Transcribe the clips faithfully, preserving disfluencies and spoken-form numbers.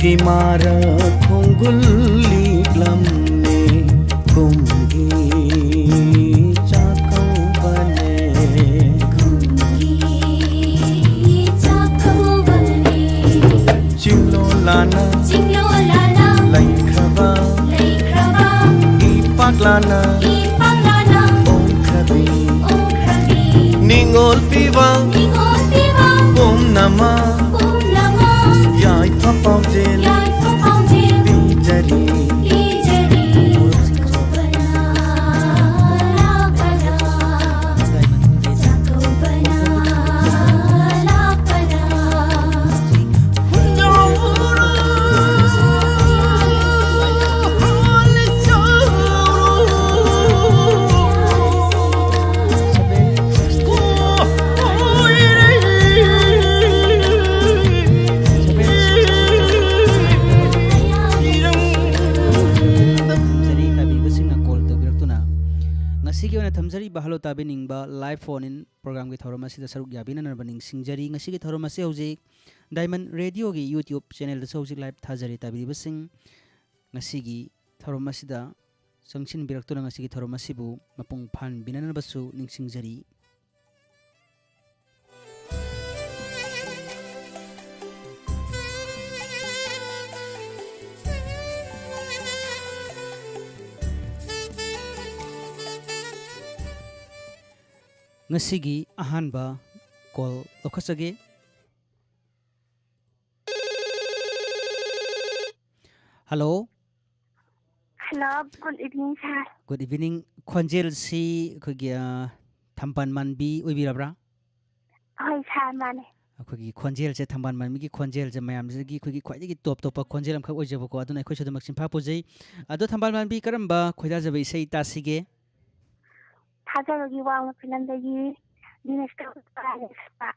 ꯏꯃꯥꯔ ꯈꯣꯡꯒꯨꯜ ꯂꯤꯛꯂꯝꯃꯤ, ꯀꯨꯝꯒꯤ ꯆꯥꯛꯀꯧꯕꯅꯦ꯫ ꯆꯤꯡꯂꯣꯜꯂꯥꯅ ꯂꯩꯈ꯭ꯔꯕ, ꯏꯄꯥꯛꯂꯥꯅ ꯑꯣꯡꯈ꯭ꯔꯕꯤ, ꯅꯤꯡꯉꯣꯜ ꯄꯤꯕ ꯄꯨꯝꯅꯃꯛ, ꯌꯥꯏꯐ ꯄꯥꯎꯖꯦꯜ ꯄꯤꯖꯔꯤ꯫ ꯊꯝꯖꯔꯤ ꯇꯥꯕꯤꯕꯁꯤꯡꯅ call ꯇꯧꯕꯤꯔꯛꯇꯨꯅ꯫ ꯉꯁꯤꯒꯤ ꯑꯣꯏꯅ ꯊꯝꯖꯔꯤꯕ Hello ꯇꯥꯕꯤꯅꯤꯡꯕ live phone in programꯒꯤ ꯊꯧꯔꯝ ꯑꯁꯤꯗ ꯁꯔꯨꯛ ꯌꯥꯕꯤꯅꯅꯕ ꯅꯤꯡꯁꯤꯡꯖꯔꯤ꯫ ꯉꯁꯤꯒꯤ ꯊꯧꯔꯝ ꯑꯁꯤ ꯍꯧꯖꯤꯛ Diamond Radioꯒꯤ YouTube channelꯗꯁꯨ ꯍꯧꯖꯤꯛ live ꯊꯥꯖꯔꯤ꯫ ꯇꯥꯕꯤꯔꯤꯕꯁꯤꯡ, ꯉꯁꯤꯒꯤ ꯊꯧꯔꯝ ꯑꯁꯤꯗ ꯆꯪꯁꯤꯟꯕꯤꯔꯛꯇꯨꯅ ꯉꯁꯤꯒꯤ ꯊꯧꯔꯝ ꯑꯁꯤꯕꯨ ꯃꯄꯨꯡ ꯐꯥꯍꯟꯕꯤꯅꯅꯕꯁꯨ ꯅꯤꯡꯁꯤꯡꯖꯔꯤ꯫ ꯉꯁꯤꯒꯤ ꯑꯍꯥꯟꯕ call ꯂꯧꯈꯠꯆꯒꯦ꯫ Hello꯫ Hello, good evening, sir. Good evening꯫ ꯈꯣꯟꯖꯦꯜꯁꯤ ꯑꯩꯈꯣꯏꯒꯤ, ꯑ, ꯊꯝꯕꯥꯜ ꯃꯥꯟꯕꯤ ꯑꯣꯏꯕꯤꯔꯕ꯭ꯔꯥ? ꯍꯣꯏ, sir, ꯃꯥꯅꯦ꯫ ꯑꯩꯈꯣꯏꯒꯤ ꯈꯣꯟꯖꯦꯜꯁꯦ, ꯊꯝꯕꯥꯜ ꯃꯥꯟꯕꯤꯒꯤ ꯈꯣꯟꯖꯦꯜꯁꯦ ꯃꯌꯥꯝꯁꯤꯗꯒꯤ ꯑꯩꯈꯣꯏꯒꯤ ꯈ꯭ꯋꯥꯏꯗꯒꯤ top ꯇꯣꯞꯄ ꯈꯣꯟꯖꯦꯜ ꯑꯃꯈꯛ ꯑꯣꯏꯖꯕꯀꯣ, ꯑꯗꯨꯅ ꯑꯩꯈꯣꯏꯁꯨ ꯑꯗꯨꯃꯛ ꯆꯤꯟꯐꯥ ꯄꯨꯖꯩ꯫ ꯑꯗꯣ ꯊꯝꯕꯥꯜ ꯃꯥꯟꯕꯤ, ꯀꯔꯝꯕ ꯈꯣꯏꯗꯥꯖꯕ ꯏꯁꯩ ꯇꯥꯁꯤꯒꯦ? ꯊꯥꯖꯕꯒꯤ ꯋꯥꯡꯃ ꯐꯤꯂꯝꯗꯒꯤ ꯗꯤꯅꯦꯁꯀ ꯄꯨꯁꯄꯥꯔꯥꯅꯤꯒ ꯁꯛꯄ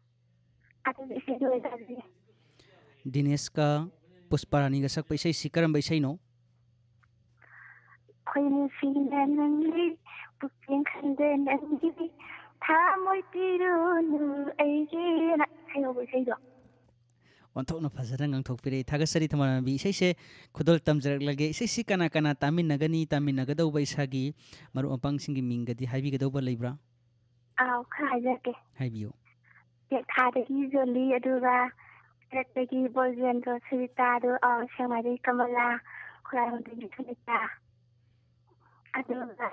ꯑꯗꯨꯒꯤ ꯏꯁꯩꯗꯣ ꯑꯣꯏꯅ ꯇꯥꯖꯒꯦ꯫ ꯗꯤꯅꯦꯁꯀ ꯄꯨꯁꯄꯥꯔꯥꯅꯤꯒ ꯁꯛꯄ ꯏꯁꯩꯁꯤ ꯀꯔꯝꯕ ꯏꯁꯩꯅꯣ? ꯑꯩꯈꯣꯏ ꯅꯨꯡꯁꯤꯅ ꯅꯪꯒꯤ ꯄꯨꯛꯆꯦꯜ ꯈꯟꯗꯦ ꯅꯪꯒꯤ ꯊꯃꯣꯏ ꯄꯤꯔꯨꯅꯨ ꯑꯩꯒꯤꯅ ꯍꯥꯏꯍꯧꯕ ꯏꯁꯩꯗꯣ꯫ ꯑꯣꯟꯊꯣꯛꯅ ꯐꯖꯅ ꯉꯥꯡꯊꯣꯛꯄꯤꯔꯛꯏ꯫ ꯊꯥꯒꯠꯆꯔꯤ ꯊꯝꯕꯥꯜ ꯃꯥꯟꯕꯤ꯫ ꯏꯁꯩꯁꯦ ꯈꯨꯗꯣꯜ ꯇꯝꯖꯔꯛꯂꯒꯦ꯫ ꯏꯁꯩꯁꯤ ꯀꯅꯥ ꯀꯅꯥ ꯇꯥꯃꯤꯟꯅꯒꯅꯤ, ꯇꯥꯃꯤꯟꯅꯒꯗꯧꯕ ꯏꯁꯥꯒꯤ ꯃꯔꯨꯞ ꯃꯄꯥꯡꯁꯤꯡꯒꯤ ꯃꯤꯡꯒꯗꯤ ꯍꯥꯏꯕꯤꯒꯗꯧꯕ ꯂꯩꯕ꯭ꯔꯥ? ꯑꯥꯎ, ꯈꯔ ꯍꯥꯏꯖꯔꯛꯀꯦ꯫ ꯍꯥꯏꯕꯤꯌꯨ꯫ ꯇꯦꯛꯊꯥꯗꯒꯤ ꯖꯣꯂꯤ, ꯑꯗꯨꯒ ꯀꯩꯔꯛꯇꯒꯤ ꯕꯣꯏꯖꯦꯟꯗ꯭ꯔꯣ ꯁꯨꯅꯤꯇꯥ, ꯑꯗꯨꯒ, ꯑꯥꯎ, ꯁꯦꯛꯃꯥꯏꯗꯒꯤ ꯀꯃꯂꯥ, ꯈꯨꯔꯥꯏꯔꯣꯝꯗꯒꯤ ꯁꯨꯅꯤꯇꯥ, ꯑꯗꯨꯒ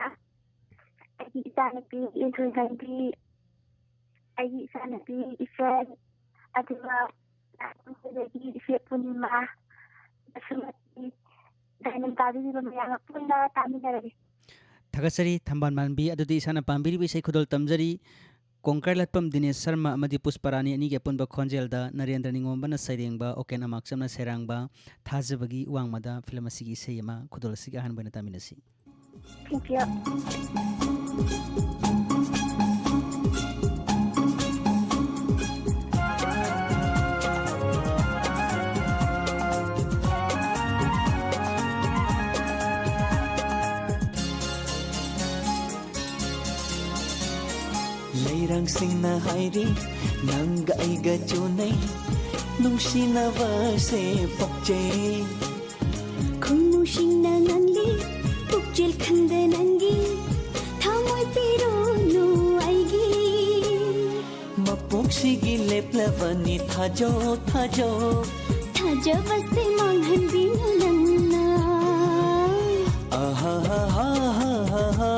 ꯑꯩꯒꯤ ꯏꯆꯥꯅꯨꯄꯤ ꯏꯟꯊꯣꯏꯉꯥꯟꯕꯤ, ꯑꯩꯒꯤ ꯏꯆꯥꯅꯨꯄꯤ ꯏꯆꯟ, ꯑꯗꯨꯒ ꯂꯥꯛꯐꯝꯗꯒꯤ ꯏꯆꯦ ꯄꯨꯔꯅꯤꯃꯥ, ꯕꯁꯨꯃꯇꯤ, ꯗꯥꯏꯃꯟ ꯇꯥꯕꯤꯔꯤꯕ ꯃꯌꯥꯝ ꯄꯨꯟꯅ ꯇꯥꯃꯤꯟꯅꯔꯒꯦ꯫ ꯊꯥꯒꯠꯆꯔꯤ ꯊꯝꯕꯥꯜ ꯃꯥꯟꯕꯤ꯫ ꯑꯗꯨꯗꯤ ꯏꯁꯥꯅ ꯄꯥꯝꯕꯤꯔꯤꯕ ꯏꯁꯩ ꯈꯨꯗꯣꯜ ꯇꯝꯖꯔꯤ꯫ ꯀꯣꯡꯀꯥꯏꯂꯥꯠꯄꯝ ꯗꯤꯅꯦꯁ ꯁꯔꯃ ꯑꯃꯗꯤ ꯄꯨꯁꯄꯔꯥꯅꯤ ꯑꯅꯤꯒꯤ ꯑꯄꯨꯟꯕ ꯈꯣꯟꯖꯦꯜꯗ ꯅꯔꯦꯟꯗ꯭ꯔ ꯅꯤꯉꯣꯝꯕꯅ ꯁꯩꯔꯦꯡꯕ, ꯑꯣꯀꯦꯟ ꯑꯃꯥꯛꯆꯝꯅ ꯁꯩꯔꯥꯡꯕ ꯊꯥꯖꯕꯒꯤ ꯋꯥꯡꯃꯗ ꯐꯤꯂꯝ ꯑꯁꯤꯒꯤ ꯏꯁꯩ ꯑꯃ ꯈꯨꯗꯣꯜ ꯑꯁꯤꯒꯤ ꯑꯍꯥꯟꯕ ꯑꯣꯏꯅ ꯇꯥꯃꯤꯟꯅꯁꯤ꯫ Thank you. ꯂꯩꯔꯥꯡꯁꯤꯡꯅ ꯍꯥꯏꯔꯤ, ꯅꯪꯒ ꯑꯩꯒ ꯆꯨꯅꯩ, ꯅꯨꯡꯁꯤꯅꯕꯁꯦ ꯄꯛꯆꯩ꯫ ꯈꯨꯅꯨꯁꯤꯡꯅ ꯉꯥꯡꯂꯤ, ꯄꯨꯛꯆꯦꯜ ꯈꯪꯗ ꯅꯪꯒꯤ ꯊꯃꯣꯏ ꯄꯤꯔꯨꯅꯨ ꯑꯩꯒꯤ꯫ ꯃꯄꯣꯛꯁꯤꯒꯤ ꯂꯦꯞꯂꯕꯅꯤ, ꯊꯥꯖꯧ, ꯊꯥꯖꯧ꯫ ꯊꯥꯖꯕꯁꯦ ꯃꯥꯡꯍꯟꯕꯤꯅꯨ ꯅꯪꯅ꯫ ꯑꯍꯥꯍꯥꯍꯥꯍꯥꯍꯥ꯫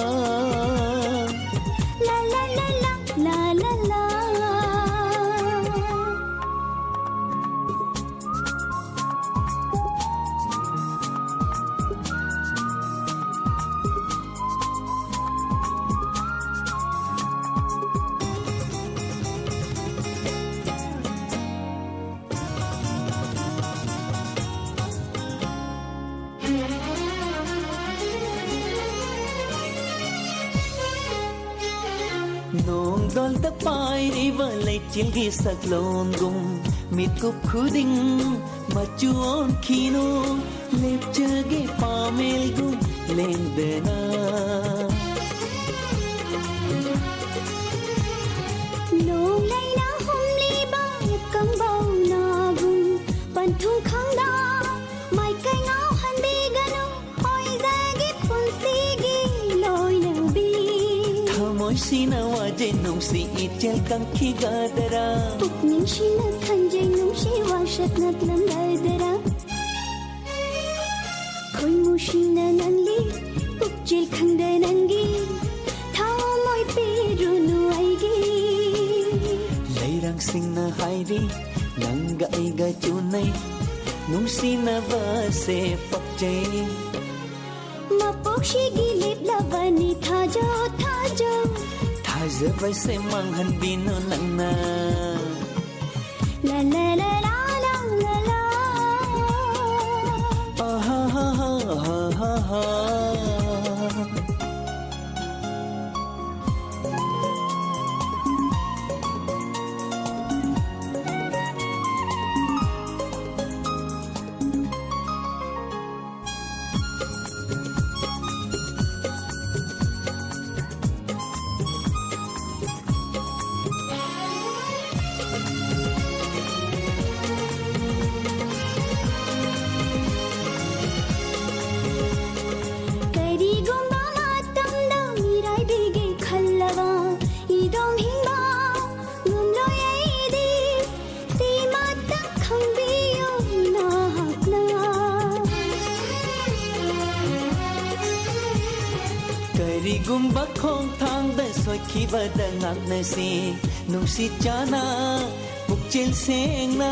ꯂꯥ ꯂꯥ ꯂꯥ ꯂꯥ, ꯂꯥ ꯂꯥ ꯂꯥ꯫ ꯅꯣꯡꯗꯣꯜꯗ ꯄꯥꯏꯔꯤꯕ ꯂꯩꯆꯤꯜꯒꯤ ꯁꯛꯂꯣꯟꯒꯨꯝ ꯃꯤꯠꯀꯨꯞ ꯈꯨꯗꯤꯡ ꯃꯆꯨ ꯑꯣꯟꯈꯤꯅꯨ, ꯂꯦꯞꯆꯒꯦ ꯄꯥꯃꯦꯜꯒꯨꯝ ꯂꯦꯡꯗꯅ꯫ ꯅꯣꯡꯂꯩꯅ ꯍꯨꯝꯂꯤꯕ ꯀꯪꯕꯧꯅꯒꯨꯝ ꯁꯤꯅ ꯋꯥꯖꯩ ꯅꯨꯡꯁꯤ ꯏꯆꯦꯜ ꯀꯪꯈꯤꯒꯗ꯭ꯔꯥ? ꯄꯨꯛꯅꯤꯡꯁꯤꯅ ꯈꯟꯖꯩ ꯅꯨꯡꯁꯤ ꯋꯥꯁꯛ ꯉꯛꯂꯝꯒꯗ꯭ꯔꯥ? ꯈꯣꯏꯃꯨꯁꯤꯡꯅ ꯉꯥꯡꯂꯤ ꯄꯨꯛꯆꯦꯜ ꯈꯪꯗ ꯅꯪꯒꯤ ꯊꯃꯣꯏ ꯄꯤꯔꯨꯅꯨ ꯑꯩꯒꯤ꯫ ꯂꯩꯔꯥꯡꯁꯤꯡꯅ ꯍꯥꯏꯔꯤ ꯅꯪꯒ ꯑꯩꯒ ꯆꯨꯅꯩ ꯅꯨꯡꯁꯤꯅꯕꯁꯦ ꯄꯛꯆꯩ꯫ ꯃꯄꯣꯛꯁꯤꯒꯤ ꯂꯦꯞꯂꯕꯅꯤ ꯊꯥꯖꯧ ꯊꯥꯖꯧ꯫ ꯊꯥꯖꯕꯁꯦ ꯃꯥꯡꯍꯟꯕꯤꯅꯨ ꯅꯪꯅ꯫ ꯂ ꯂ ꯂ ꯂ ꯂ ꯂ ꯂ꯫ ꯑꯍꯥꯍꯥꯍꯥꯍꯥꯍꯥ꯫ ꯀꯔꯤꯒꯨꯝꯕ ꯃꯇꯝꯗ ꯃꯤꯔꯥꯏꯕꯤꯒꯦ ꯈꯜꯂꯕ ꯏꯗꯣꯝ ꯍꯤꯡꯕ ꯉꯝꯂꯣꯏ ꯑꯩꯗꯤ꯫ ꯁꯤꯃꯇꯪ ꯈꯪꯕꯤꯌꯨ ꯅꯍꯥꯛꯅ꯫ ꯀꯔꯤꯒꯨꯝꯕ ꯈꯣꯡꯊꯥꯡꯗ ꯁꯣꯏꯈꯤꯕꯗ ꯉꯥꯛꯅꯁꯤ ꯅꯨꯡꯁꯤ ꯆꯥꯅ꯫ ꯄꯨꯛꯆꯦꯜ ꯁꯦꯡꯅ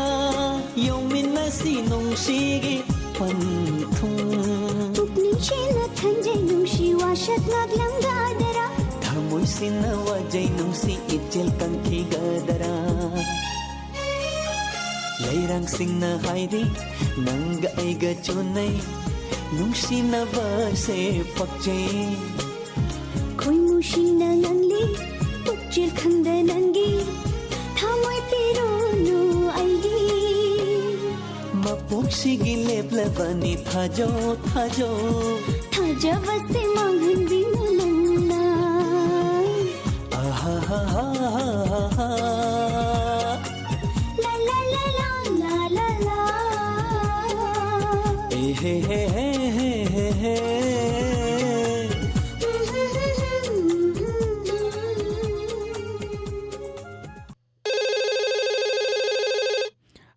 ꯌꯧꯃꯤꯟꯅꯁꯤ ꯅꯨꯡꯁꯤꯒꯤ ꯄꯟꯊꯨꯡ꯫ ꯄꯨꯛꯅꯤꯡꯁꯤꯅ ꯈꯟꯖꯩ ꯅꯨꯡꯁꯤ ꯋꯥꯁꯛ ꯉꯥꯛꯂꯝꯒꯗꯔꯥ? ꯊꯃꯣꯏꯁꯤꯅ ꯋꯥꯖꯩ ꯅꯨꯡꯁꯤ ꯏꯆꯦꯜ ꯀꯪꯈꯤꯒꯗꯔꯥ? ꯂꯩꯔꯥꯡꯁꯤꯡꯅ ꯍꯥꯏꯔꯤ ꯅꯪꯒ ꯑꯩꯒ ꯆꯨꯅꯩ ꯅꯨꯡꯁꯤꯅꯕꯁꯦ ꯄꯛꯆꯩ꯫ ꯈꯣꯏꯃꯨꯁꯤꯡꯅ ꯉꯥꯡꯂꯤ ꯄꯨꯛꯆꯦꯜ ꯈꯪꯗ ꯅꯪꯒꯤ ꯊꯃꯣꯏ ꯄꯤꯔꯨꯅꯨ ꯑꯩꯒꯤ꯫ ꯃꯄꯣꯛꯁꯤꯒꯤ ꯂꯦꯞꯂꯕꯅꯤ ꯊꯥꯖꯧ ꯊꯥꯖꯧ꯫ ꯊꯥꯖꯕꯁꯦ ꯃꯥꯡꯍꯟꯕꯤꯅꯨ ꯅꯪꯅ꯫ ꯑꯍꯥꯍꯥꯍꯥꯍꯥ꯫ ꯂ ꯂ ꯂ ꯂ ꯂ ꯂ꯫ ꯑꯦ ꯍꯦ ꯍꯦ ꯍꯦ ꯍꯦ ꯍꯦ ꯍꯦ꯫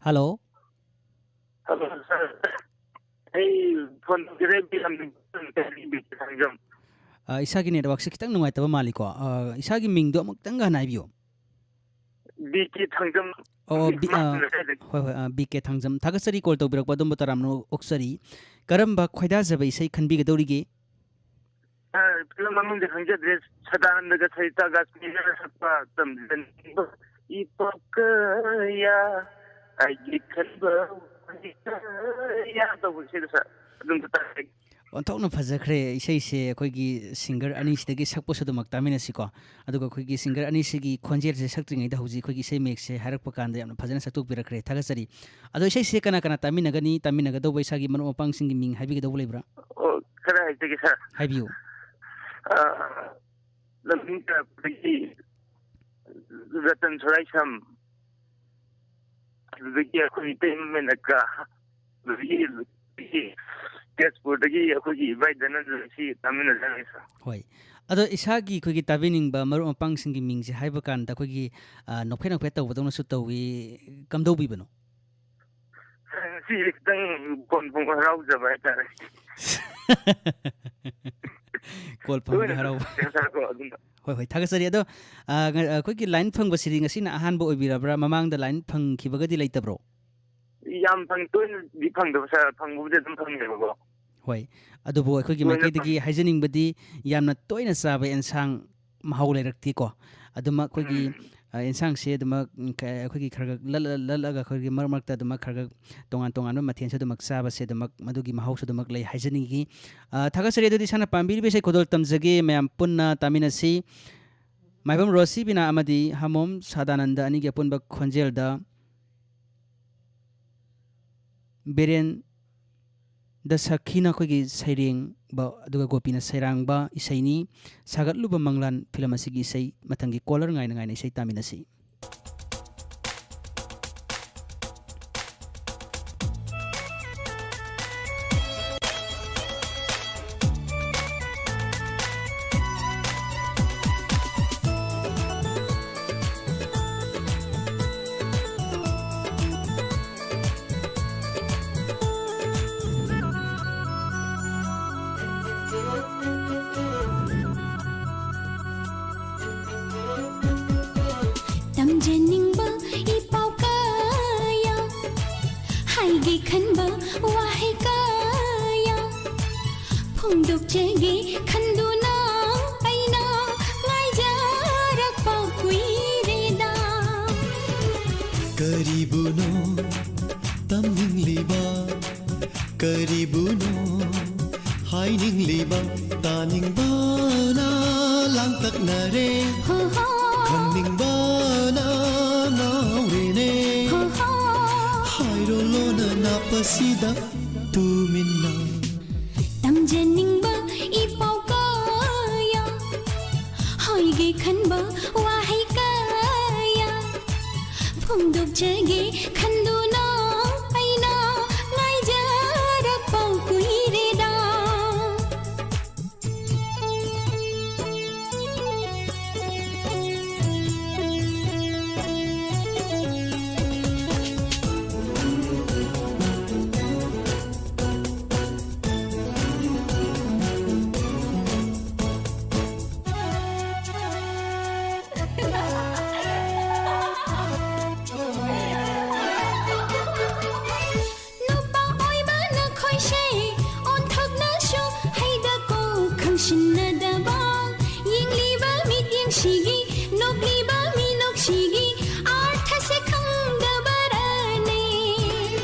ꯍꯜꯂꯣ꯫ ꯍꯜꯂꯣ, ꯁꯥꯔ꯫ ꯑꯩ ꯐꯣꯟ ꯇꯧꯖꯔꯛꯏ ꯕꯤꯔꯝ ꯊꯥꯡꯖꯝ꯫ ꯑ, ꯏꯁꯥꯒꯤ ꯅꯦꯠꯋꯥꯛꯁꯦ ꯈꯤꯇꯪ ꯅꯨꯡꯉꯥꯏꯇꯕ ꯃꯥꯜꯂꯤꯀꯣ꯫ ꯑ, ꯏꯁꯥꯒꯤ ꯃꯤꯡꯗꯣ ꯑꯃꯨꯛꯇꯪꯒ ꯍꯟꯅ ꯍꯥꯏꯕꯤꯌꯨ꯫ ꯕꯤ ꯀꯦ ꯊꯥꯡꯖꯝ꯫ ꯑꯣ, ꯕꯤ-, ꯑ, ꯃꯥꯅ ꯂꯩꯀꯥꯏꯗꯒꯤ꯫ ꯍꯣꯏ, ꯍꯣꯏ, ꯑ, ꯕꯤ ꯀꯦ ꯊꯥꯡꯖꯝ꯫ ꯊꯥꯒꯠꯆꯔꯤ, ꯀꯣꯜ ꯇꯧꯕꯤꯔꯛꯄ ꯑꯗꯣꯝꯕꯨ ꯇꯔꯥꯝꯅ ꯑꯣꯛꯆꯔꯤ꯫ ꯀꯔꯝꯕ ꯈꯣꯏꯗꯥꯖꯕ ꯏꯁꯩ ꯈꯟꯕꯤꯒꯗꯧꯔꯤꯒꯦ? ꯁꯥꯔ, ꯐꯤꯂꯝ ꯃꯃꯤꯡꯗꯤ ꯈꯪꯖꯗ꯭ꯔꯦ꯫ ꯁꯗꯥꯅꯟꯗꯒ ꯁꯔꯤꯇꯥ ꯀꯥꯁꯃꯤꯔꯅ ꯁꯛꯄ ꯇꯝꯖꯟ-, ꯏꯄꯛꯀꯌꯥ, ꯑꯩꯒꯤ ꯈꯟꯕ ꯌꯥ ꯇꯧꯕ ꯏꯁꯩꯗꯣ, ꯁꯥꯔ꯫ ꯑꯗꯨꯝ ꯇꯥꯖꯒꯦ꯫ ꯑꯣꯟꯊꯣꯛꯅ ꯐꯖꯈ꯭ꯔꯦ ꯏꯁꯩꯁꯦ꯫ ꯑꯩꯈꯣꯏꯒꯤ ꯁꯤꯡꯒꯔ ꯑꯅꯤꯁꯤꯗꯒꯤ ꯁꯛꯄꯁꯨ ꯑꯗꯨꯃꯛ ꯇꯥꯃꯤꯟꯅꯁꯤꯀꯣ꯫ ꯑꯗꯨꯒ ꯑꯩꯈꯣꯏꯒꯤ ꯁꯤꯡꯒꯔ ꯑꯅꯤꯁꯤꯒꯤ ꯈꯣꯟꯖꯦꯜꯁꯦ ꯁꯛꯇ꯭ꯔꯤꯉꯩꯗ ꯍꯧꯖꯤꯛ ꯑꯩꯈꯣꯏꯒꯤ ꯏꯁꯩ ꯃꯌꯦꯛꯁꯦ ꯍꯥꯏꯔꯛꯄ ꯀꯥꯟꯗ ꯌꯥꯝꯅ ꯐꯖꯅ ꯁꯛꯇꯣꯛꯄꯤꯔꯛꯈ꯭ꯔꯦ, ꯊꯥꯒꯠꯆꯔꯤ꯫ ꯑꯗꯣ ꯏꯁꯩꯁꯦ ꯀꯅꯥ ꯀꯅꯥ ꯇꯥꯃꯤꯟꯅꯒꯅꯤ, ꯇꯥꯃꯤꯟꯅꯒꯗꯧꯕ ꯏꯁꯥꯒꯤ ꯃꯔꯨꯞ ꯃꯄꯥꯡꯁꯤꯡꯒꯤ ꯃꯤꯡ ꯍꯥꯏꯕꯤꯒꯗꯧꯕ ꯂꯩꯕ꯭ꯔꯥ? ꯑꯣ, ꯈꯔ ꯍꯥꯏꯖꯒꯦ, ꯁꯥꯔ꯫ ꯍꯥꯏꯕꯤꯌꯨ꯫ ꯑ, ꯂꯝꯖꯤꯡ ꯇꯥꯔꯛꯄꯗꯒꯤ ꯔꯇꯟ ꯁꯣꯔꯥꯏꯁꯝ, ꯑꯗꯨꯗꯒꯤ ꯑꯩꯈꯣꯏ ꯏꯇꯩꯃ ꯃꯦꯅꯀꯥ, ꯑꯗꯨꯗꯒꯤ ꯇꯦꯖꯄꯨꯔꯗꯒꯤ ꯑꯩꯈꯣꯏꯒꯤ ꯏꯕꯥꯏ ꯙꯅꯟꯖꯣꯏ, ꯁꯤ ꯇꯥꯃꯤꯟꯅꯖꯔꯒꯦ, ꯁꯥꯔ꯫ ꯍꯣꯏ꯫ ꯑꯗꯣ ꯏꯁꯥꯒꯤ ꯑꯩꯈꯣꯏꯒꯤ ꯇꯥꯕꯤꯅꯤꯡꯕ ꯃꯔꯨꯞ ꯃꯄꯥꯡꯁꯤꯡꯒꯤ ꯃꯤꯡꯁꯦ ꯍꯥꯏꯕ ꯀꯥꯟꯗ ꯑꯩꯈꯣꯏꯒꯤ, ꯑ, ꯅꯣꯛꯐꯦꯠ ꯅꯣꯛꯐꯦꯠ ꯇꯧꯕꯗꯧꯅꯁꯨ ꯇꯧꯏ, ꯀꯝꯗꯧꯕꯤꯕꯅꯣ? ꯉꯁꯤꯁꯦ ꯈꯤꯇꯪ ꯀꯣꯟ ꯐꯣꯡꯕ ꯍꯔꯥꯎꯖꯕ ꯍꯥꯏꯇꯥꯔꯦ꯫ ꯀꯣꯜ ꯐꯪꯕꯗ ꯇꯣꯏꯅ ꯍꯔꯥꯎꯕ꯫ ꯇꯧꯁꯦ, ꯁꯥꯔ, ꯀꯣ, ꯑꯗꯨꯝ꯫ ꯍꯣꯏ, ꯍꯣꯏ, ꯊꯥꯒꯠꯆꯔꯤ꯫ ꯑꯗꯣ, ꯑ, ꯉ-, ꯑꯩꯈꯣꯏꯒꯤ ꯂꯥꯏꯟ ꯐꯪꯕꯁꯤꯗꯤ ꯉꯁꯤꯅ ꯑꯍꯥꯟꯕ ꯑꯣꯏꯕꯤꯔꯕ꯭ꯔꯥ? ꯃꯃꯥꯡꯗ ꯂꯥꯏꯟ ꯐꯪꯈꯤꯕꯒꯗꯤ ꯂꯩꯇꯕ꯭ꯔꯣ? ꯌꯥꯝ ꯐꯪ-, ꯇꯣꯏꯅꯗꯤ ꯐꯪꯗꯕ, ꯁꯥꯔ, ꯐꯪꯕꯕꯨꯗꯤ ꯑꯗꯨꯝ ꯐꯪꯉꯦꯕꯀꯣ꯫ ꯍꯣꯏ, ꯑꯗꯨꯕꯨ ꯑꯩꯈꯣꯏꯒꯤ ꯇꯣꯏꯅ ꯃꯥꯏꯀꯩꯗꯒꯤ ꯐꯪ- ꯍꯥꯏꯖꯅꯤꯡꯕꯗꯤ ꯌꯥꯝꯅ ꯇꯣꯏꯅ ꯆꯥꯕ ꯑꯦꯟꯁꯥꯡ ꯃꯍꯥꯎ ꯂꯩꯔꯛꯇꯦꯀꯣ꯫ ꯑꯗꯨꯃꯛ ꯑꯩꯈꯣꯏꯒꯤ, ꯎꯝ꯫ ꯑ, ꯑꯦꯟꯁꯥꯡꯁꯦ ꯑꯗꯨꯃꯛ, ꯎꯝ, ꯀ-, ꯑꯩꯈꯣꯏꯒꯤ ꯈꯔ ꯈꯔ ꯂꯠꯂ-, ꯂꯠꯂꯒ ꯑꯩꯈꯣꯏꯒꯤ ꯃꯔꯛ ꯃꯔꯛꯇ ꯑꯗꯨꯃꯛ ꯈꯔ ꯈꯔ ꯇꯣꯉꯥꯟ ꯇꯣꯉꯥꯟꯕ ꯃꯊꯦꯜꯁꯨ ꯑꯗꯨꯃꯛ ꯆꯥꯕꯁꯦ ꯑꯗꯨꯃꯛ ꯃꯗꯨꯒꯤ ꯃꯍꯥꯎꯁꯨ ꯑꯗꯨꯃꯛ ꯂꯩ ꯍꯥꯏꯖꯅꯤꯡꯉꯤ꯫ ꯑ, ꯊꯥꯒꯠꯆꯔꯤ꯫ ꯑꯗꯨꯗꯤ ꯏꯁꯥꯅ ꯄꯥꯝꯕꯤꯔꯤꯕ ꯏꯁꯩ ꯈꯨꯗꯣꯜ ꯇꯝꯖꯒꯦ, ꯃꯌꯥꯝ ꯄꯨꯟꯅ ꯇꯥꯃꯤꯟꯅꯁꯤ꯫ ꯃꯥꯏꯕꯝ ꯔꯣꯁꯤꯕꯤꯅꯥ ꯑꯃꯗꯤ ꯍꯥꯃꯣꯝ ꯁꯥꯗꯥꯅꯟꯗ ꯑꯅꯤꯒꯤ ꯑꯄꯨꯟꯕ ꯈꯣꯟꯖꯦꯜꯗ ꯕꯤꯔꯦꯟ ꯗ ꯁꯈꯤꯅ ꯑꯩꯈꯣꯏꯒꯤ ꯁꯩꯔꯦꯡꯕ, ꯑꯗꯨꯒ ꯒꯣꯄꯤꯅ ꯁꯩꯔꯥꯡꯕ ꯏꯁꯩꯅꯤ꯫ ꯁꯥꯒꯠꯂꯨꯕ ꯃꯪꯂꯥꯟ ꯐꯤꯂꯝ ꯑꯁꯤꯒꯤ ꯏꯁꯩ꯫ ꯃꯊꯪꯒꯤ ꯀꯣꯂꯔ ꯉꯥꯏꯅ ꯉꯥꯏꯅ ꯏꯁꯩ ꯇꯥꯃꯤꯟꯅꯁꯤ꯫ ꯒꯤ ꯈꯟꯕ ꯋꯥꯍꯩ ꯀꯌꯥ ꯐꯣꯡꯗꯣꯛꯆꯒꯦ ꯈꯟꯗꯨꯅ ꯑꯩꯅ ꯉꯥꯏꯖꯔꯛꯄ ꯀꯨꯏꯔꯦꯗ꯫ ꯀꯔꯤꯕꯨꯅꯣ ꯇꯝꯅꯤꯡꯂꯤꯕ, ꯀꯔꯤꯕꯨꯅꯣ ꯍꯥꯏꯅꯤꯡꯂꯤꯕ, ꯇꯥꯅꯤꯡꯕꯅ ꯂꯥꯡꯇꯛꯅꯔꯦ, ꯍꯣ ꯍꯣ꯫ ꯈꯪꯅꯤꯡꯕꯅ ꯉꯥꯎꯔꯦꯅꯦ, ꯍꯣ ꯍꯣ꯫ ꯍꯥꯏꯔꯣꯂꯣꯅ ꯅꯥꯞꯄꯁꯤꯗ ꯇꯨꯃꯤꯟꯅ꯫ ꯇꯝꯖꯅꯤꯡꯕ ꯏꯄꯥꯎ ꯀꯌꯥ, ꯍꯥꯏꯒꯦ ꯈꯟꯕ ꯋꯥꯍꯩ ꯀꯌꯥ ꯐꯣꯡꯗꯣꯛꯆꯒꯦ ꯈꯟꯗꯨꯅ ꯑꯩꯅ ꯉꯥꯏꯖꯔꯛꯄ ꯀꯨꯏꯔꯦꯗ꯫ ꯅꯨꯄꯥ ꯑꯣꯏꯕ ꯅꯈꯣꯏꯁꯦ ꯑꯣꯟꯊꯣꯛꯅꯁꯨ ꯍꯩꯗꯀꯣ ꯈꯪꯁꯤꯟꯅꯗꯕ, ꯌꯦꯡꯂꯤꯕ ꯃꯤꯠꯌꯦꯡꯁꯤꯒꯤ, ꯅꯣꯛꯂꯤꯕ ꯃꯤꯅꯣꯛꯁꯤꯒꯤ ꯑꯥꯔꯊꯁꯦ ꯈꯪꯗꯕꯔꯅꯦ?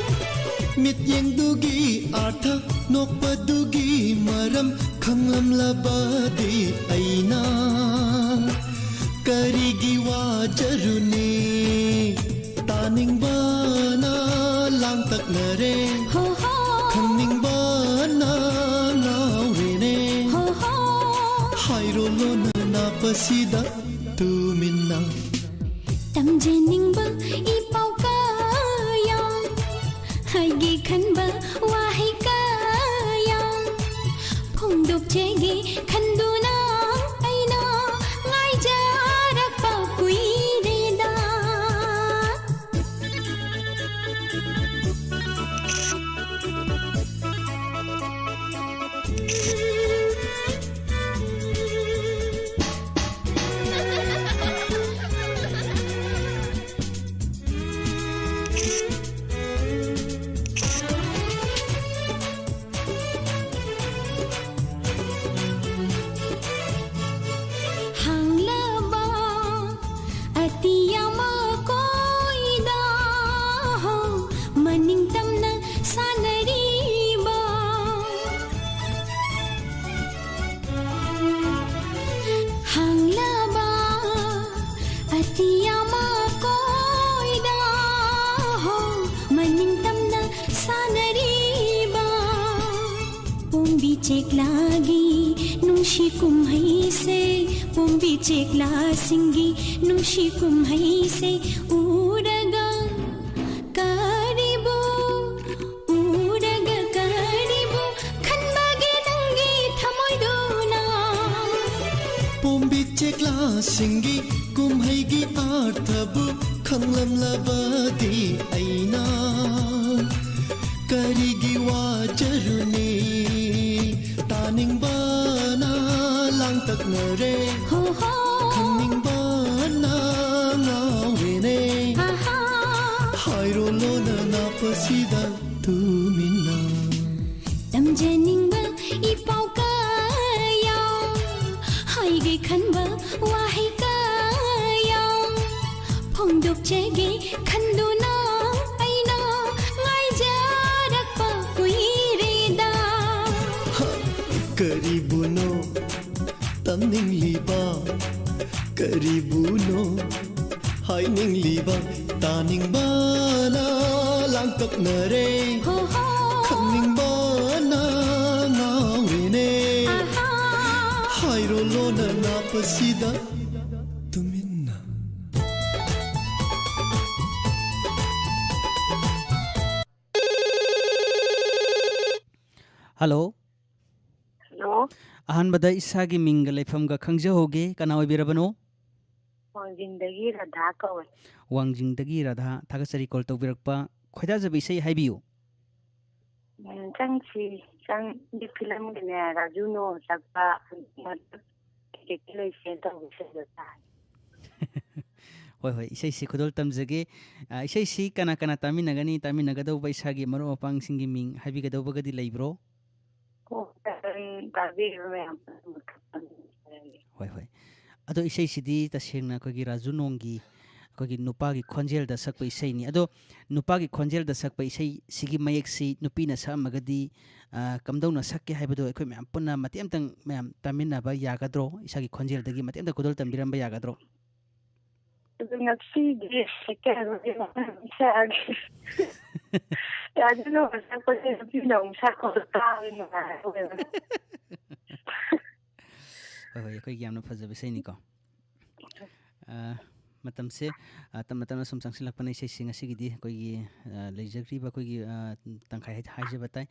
ꯃꯤꯠꯌꯦꯡꯗꯨꯒꯤ ꯑꯥꯔꯊ, ꯅꯣꯛꯄꯗꯨꯒꯤ ꯃꯔꯝ ꯈꯪꯂꯝꯂꯕꯗꯤ ꯑꯩꯅ ꯀꯔꯤꯒꯤ ꯋꯥꯖꯔꯨꯅꯤ? ꯇꯥꯅꯤꯡꯕꯅ ꯂꯥꯡꯇꯛꯅꯔꯦ, ꯍꯣ ꯍꯣ꯫ ꯈꯪꯅꯤꯡꯕꯅ ꯉꯥꯎꯔꯦꯅꯦ, ꯍꯣ ꯍꯣ꯫ ꯍꯥꯏꯔꯣꯂꯣꯅ ꯅꯥꯞꯄꯁꯤꯗ ꯇꯨꯃꯤꯟꯅ꯫ ꯇꯝꯖꯅꯤꯡꯕ ꯏꯄꯥꯎ ꯀꯌꯥ, ꯍꯥꯏꯒꯦ ꯈꯟꯕ ꯋꯥꯍꯩ ꯀꯌꯥ ꯐꯣꯡꯗꯣꯛꯆꯒꯦ ꯈꯟꯗꯨꯅ ꯑꯩꯅ ꯉꯥꯏꯖꯔꯛꯄ ꯀꯨꯏꯔꯦꯗ꯫ ꯆꯦꯛꯂꯥꯒꯤ ꯅꯨꯡꯁꯤ ꯀꯨꯝꯍꯩꯁꯦ, ꯄꯣꯝꯕꯤ ꯆꯦꯛꯂꯥꯁꯤꯡꯒꯤ ꯅꯨꯡꯁꯤ ꯀꯨꯝꯍꯩꯁꯦ ꯎꯔꯒ ꯀꯔꯤꯕꯨ, ꯎꯔꯒ ꯀꯔꯤꯕꯨ ꯈꯟꯕꯒꯦ ꯅꯪꯒꯤ ꯊꯃꯣꯏꯗꯨꯅ? ꯄꯣꯝꯕꯤ ꯆꯦꯛꯂꯥꯁꯤꯡꯒꯤ ꯀꯨꯝꯍꯩꯒꯤ ꯑꯥꯔꯊꯕꯨ ꯈꯪꯂꯝꯂꯕꯗꯤ ꯑꯩꯅ ꯀꯔꯤꯒꯤ ꯋꯥꯖꯔꯨꯅꯤ? ꯇꯥꯅꯤꯡꯕꯅ ꯂꯥꯡꯇꯛꯅꯔꯦ, ꯍꯣ ꯍꯣ꯫ ꯈꯪꯅꯤꯡꯕꯅ ꯉꯥꯎꯔꯦꯅꯦ꯫ ꯑꯍꯥ꯫ ꯍꯥꯏꯔꯣ ꯂꯣꯟꯅ ꯅꯥꯞꯄꯁꯤꯗ ꯇꯨꯃꯤꯟꯅ꯫ ꯇꯝꯖꯅꯤꯡꯕ ꯏꯄꯥꯎ ꯀꯌꯥ, ꯍꯥꯏꯒꯦ ꯈꯟꯕ ꯋꯥꯍꯩ ꯀꯌꯥ ꯐꯣꯡꯗꯣꯛꯆꯒꯦ ꯈꯟꯗꯨꯅ ꯑꯩꯅ ꯉꯥꯏꯖꯔꯛꯄ ꯀꯨꯏꯔꯦꯗ꯫ ꯍ, ꯀꯔꯤꯕꯨꯅꯣ ꯇꯝꯅꯤꯡꯂꯤꯕ? ꯀꯔꯤꯕꯨꯅꯣ ꯍꯥꯏꯅꯤꯡꯂꯤꯕ? ꯇꯥꯅꯤꯡꯕꯅ ꯂꯥꯡꯇꯛꯅꯔꯦ, ꯍꯣ ꯍꯣ꯫ ꯈꯪꯅꯤꯡꯕꯅ ꯉꯥꯎꯔꯦꯅꯦ꯫ ꯑꯍꯥ꯫ ꯍꯥꯏꯔꯣ ꯂꯣꯟꯅ ꯅꯥꯞꯄꯁꯤꯗ ꯇꯨꯃꯤꯟꯅ꯫ ꯍꯜꯂꯣ꯫ ꯍꯜꯂꯣ꯫ ꯑꯍꯥꯟꯕꯗ ꯏꯁꯥꯒꯤ ꯃꯤꯡꯒ ꯂꯩꯐꯝꯒ ꯈꯪꯖꯍꯧꯒꯦ꯫ ꯀꯅꯥ ꯑꯣꯏꯕꯤꯔꯕꯅꯣ? ꯋꯥꯡꯖꯤꯡꯗꯒꯤ ꯔꯥꯙꯥ ꯀꯧꯋꯦ꯫ ꯋꯥꯡꯖꯤꯡꯗꯒꯤ ꯔꯥꯙꯥ, ꯊꯥꯒꯠꯆꯔꯤ ꯀꯣꯜ ꯇꯧꯕꯤꯔꯛꯄ꯫ ꯈꯣꯏꯗꯥꯖꯕ ꯏꯁꯩ ꯍꯥꯏꯕꯤꯌꯨ꯫ ꯎꯝ, ꯆꯪꯁꯤ, ꯆꯪꯒꯤ ꯐꯤꯂꯝꯒꯤꯅꯦ, ꯔꯥꯖꯨ ꯅꯣ ꯁꯛꯄ ꯍꯧꯖꯤꯛ ꯂꯩꯁꯦ ꯇꯧꯕ ꯏꯁꯩꯗꯣ ꯇꯥꯏ꯫ ꯍꯣꯏ, ꯍꯣꯏ, ꯏꯁꯩꯁꯤ ꯈꯨꯗꯣꯜ ꯇꯝꯖꯒꯦ꯫ ꯑ, ꯏꯁꯩꯁꯤ ꯀꯅꯥ ꯀꯅꯥ ꯇꯥꯃꯤꯟꯅꯒꯅꯤ? ꯇꯥꯃꯤꯟꯅꯒꯗꯧꯕ ꯏꯁꯥꯒꯤ ꯃꯔꯨꯞ ꯃꯄꯥꯡꯁꯤꯡꯒꯤ ꯃꯤꯡ ꯍꯥꯏꯕꯤꯒꯗꯧꯕꯒꯗꯤ ꯂꯩꯕ꯭ꯔꯣ? ꯍꯣꯏ, ꯇꯥꯕꯤꯔꯤꯕ ꯃꯌꯥꯝ ꯄꯨꯝꯅꯃꯛ ꯍꯣꯏ, ꯍꯣꯏ꯫ ꯑꯗꯣ ꯏꯁꯩꯁꯤꯗꯤ ꯇꯁꯦꯡꯅ ꯑꯩꯈꯣꯏꯒꯤ ꯔꯥꯖꯨ ꯅꯣꯡꯒꯤ ꯑꯩꯈꯣꯏꯒꯤ ꯅꯨꯄꯥꯒꯤ ꯈꯣꯟꯖꯦꯜꯗ ꯁꯛꯄ ꯏꯁꯩꯅꯤ꯫ ꯑꯗꯣ ꯅꯨꯄꯥꯒꯤ ꯈꯣꯟꯖꯦꯜꯗ ꯁꯛꯄ ꯏꯁꯩꯁꯤꯒꯤ ꯃꯌꯦꯛꯁꯤ ꯅꯨꯄꯤꯅ ꯁꯛꯑꯝꯃꯒꯗꯤ, ꯑ, ꯀꯝꯗꯧꯅ ꯁꯛꯀꯦ ꯍꯥꯏꯕꯗꯣ ꯑꯩꯈꯣꯏ ꯃꯌꯥꯝ ꯄꯨꯟꯅ ꯃꯇꯦꯛ ꯑꯝꯇꯪ ꯃꯌꯥꯝ ꯇꯥꯃꯤꯟꯅꯕ ꯌꯥꯒꯗ꯭ꯔꯣ? ꯏꯁꯥꯒꯤ ꯈꯣꯟꯖꯦꯜꯗꯒꯤ ꯃꯇꯦꯛ ꯑꯝꯇ ꯈꯨꯗꯣꯜ ꯇꯝꯕꯤꯔꯝꯕ ꯌꯥꯒꯗ꯭ꯔꯣ? ꯑꯗꯨ ꯉꯁꯤꯗꯤ ꯁꯦꯀꯦꯟ ꯑꯃꯒꯤ ꯃꯐꯝ ꯁꯛꯑꯒꯦ꯫ ꯑꯗꯨꯅ ꯉꯁꯥꯏ ꯑꯩꯈꯣꯏ ꯅꯨꯄꯤꯅ ꯑꯃꯨꯛ ꯁꯛꯄꯗꯣ ꯇꯥꯕ ꯅꯨꯡꯉꯥꯏ ꯍꯣꯏ, ꯍꯣꯏ, ꯑꯩꯈꯣꯏꯒꯤ ꯌꯥꯝꯅ ꯐꯖꯕ ꯏꯁꯩꯅꯤꯀꯣ꯫ ꯑ, ꯃꯇꯝꯁꯦ, ꯑ, ꯇꯞꯅ ꯇꯞꯅ ꯁꯨꯝ ꯆꯪꯁꯤꯜꯂꯛꯄꯅ ꯏꯁꯩꯁꯤ ꯉꯁꯤꯒꯤꯗꯤ ꯑꯩꯈꯣꯏꯒꯤ, ꯑ, ꯂꯩꯖꯈ꯭ꯔꯤꯕ ꯑꯩꯈꯣꯏꯒꯤ, ꯑ, ꯇꯪꯈꯥꯏ ꯍꯥꯏ-, ꯍꯥꯏꯖꯕ ꯇꯥꯏ꯫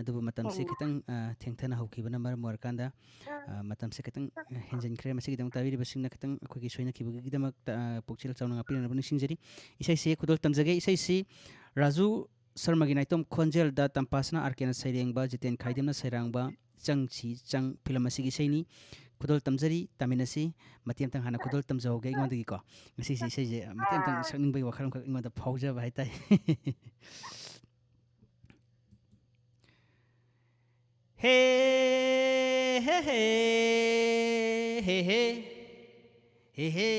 ꯑꯗꯨꯕꯨ ꯃꯇꯝꯁꯤ ꯎꯝ꯫ ꯈꯤꯇꯪ, ꯑ, ꯊꯦꯡꯊꯅ ꯍꯧꯈꯤꯕꯅ ꯃꯔꯝ ꯑꯣꯏꯔꯀꯥꯟꯗ, ꯑ, ꯃꯇꯝꯁꯦ ꯈꯤꯇꯪ ꯍꯦꯟꯖꯤꯟꯈ꯭ꯔꯦ꯫ ꯃꯁꯤꯒꯤꯗꯃꯛ ꯇꯥꯕꯤꯔꯤꯕꯁꯤꯡꯅ ꯈꯤꯇꯪ ꯑꯩꯈꯣꯏꯒꯤ ꯁꯣꯏꯅꯈꯤꯕꯒꯤꯗꯃꯛꯇ, ꯑ, ꯄꯨꯛꯆꯦꯜ ꯆꯥꯎꯅ ꯉꯥꯛꯄꯤꯔꯝꯅꯕ ꯅꯤꯡꯁꯤꯡꯖꯔꯤ꯫ ꯏꯁꯩꯁꯤ ꯈꯨꯗꯣꯜ ꯇꯝꯖꯒꯦ꯫ ꯏꯁꯩꯁꯤ ꯔꯥꯖꯨ ꯁꯔꯃꯒꯤ ꯅꯥꯏꯇꯣꯝ ꯈꯣꯟꯖꯦꯜꯗ ꯇꯝꯄꯥꯁꯅꯥ ꯑꯥꯔ ꯀꯦꯅ ꯁꯩꯔꯦꯡꯕ, ꯖꯤꯇꯦꯟ ꯈꯥꯏꯗꯦꯝꯅ ꯁꯩꯔꯥꯡꯕ ꯆꯪꯁꯤ ꯆꯪ ꯐꯤꯂꯝ ꯑꯁꯤꯒꯤ ꯏꯁꯩꯅꯤ꯫ ꯈꯨꯗꯣꯜ ꯇꯝꯖꯔꯤ, ꯇꯥꯃꯤꯟꯅꯁꯤ꯫ ꯃꯇꯦꯛ ꯑꯃꯇꯪ ꯍꯥꯟꯅ ꯈꯨꯗꯣꯜ ꯇꯝꯖꯍꯧꯒꯦ ꯑꯩꯉꯣꯟꯗꯒꯤꯀꯣ꯫ ꯉꯁꯤꯁꯦ ꯏꯁꯩꯁꯦ ꯃꯇꯦꯛ ꯑꯃꯇꯪ ꯑꯥ꯫ ꯁꯛꯅꯤꯡꯕꯒꯤ ꯋꯥꯈꯜ ꯑꯃꯈꯛ ꯑꯩꯉꯣꯟꯗ ꯐꯥꯎꯖꯕ ꯍꯥꯏꯇꯥꯔꯦ꯫ ꯍꯦ, ꯍꯦ, ꯍꯦ, ꯍꯦ, ꯍꯦ꯫ ꯍꯦ ꯍꯦ,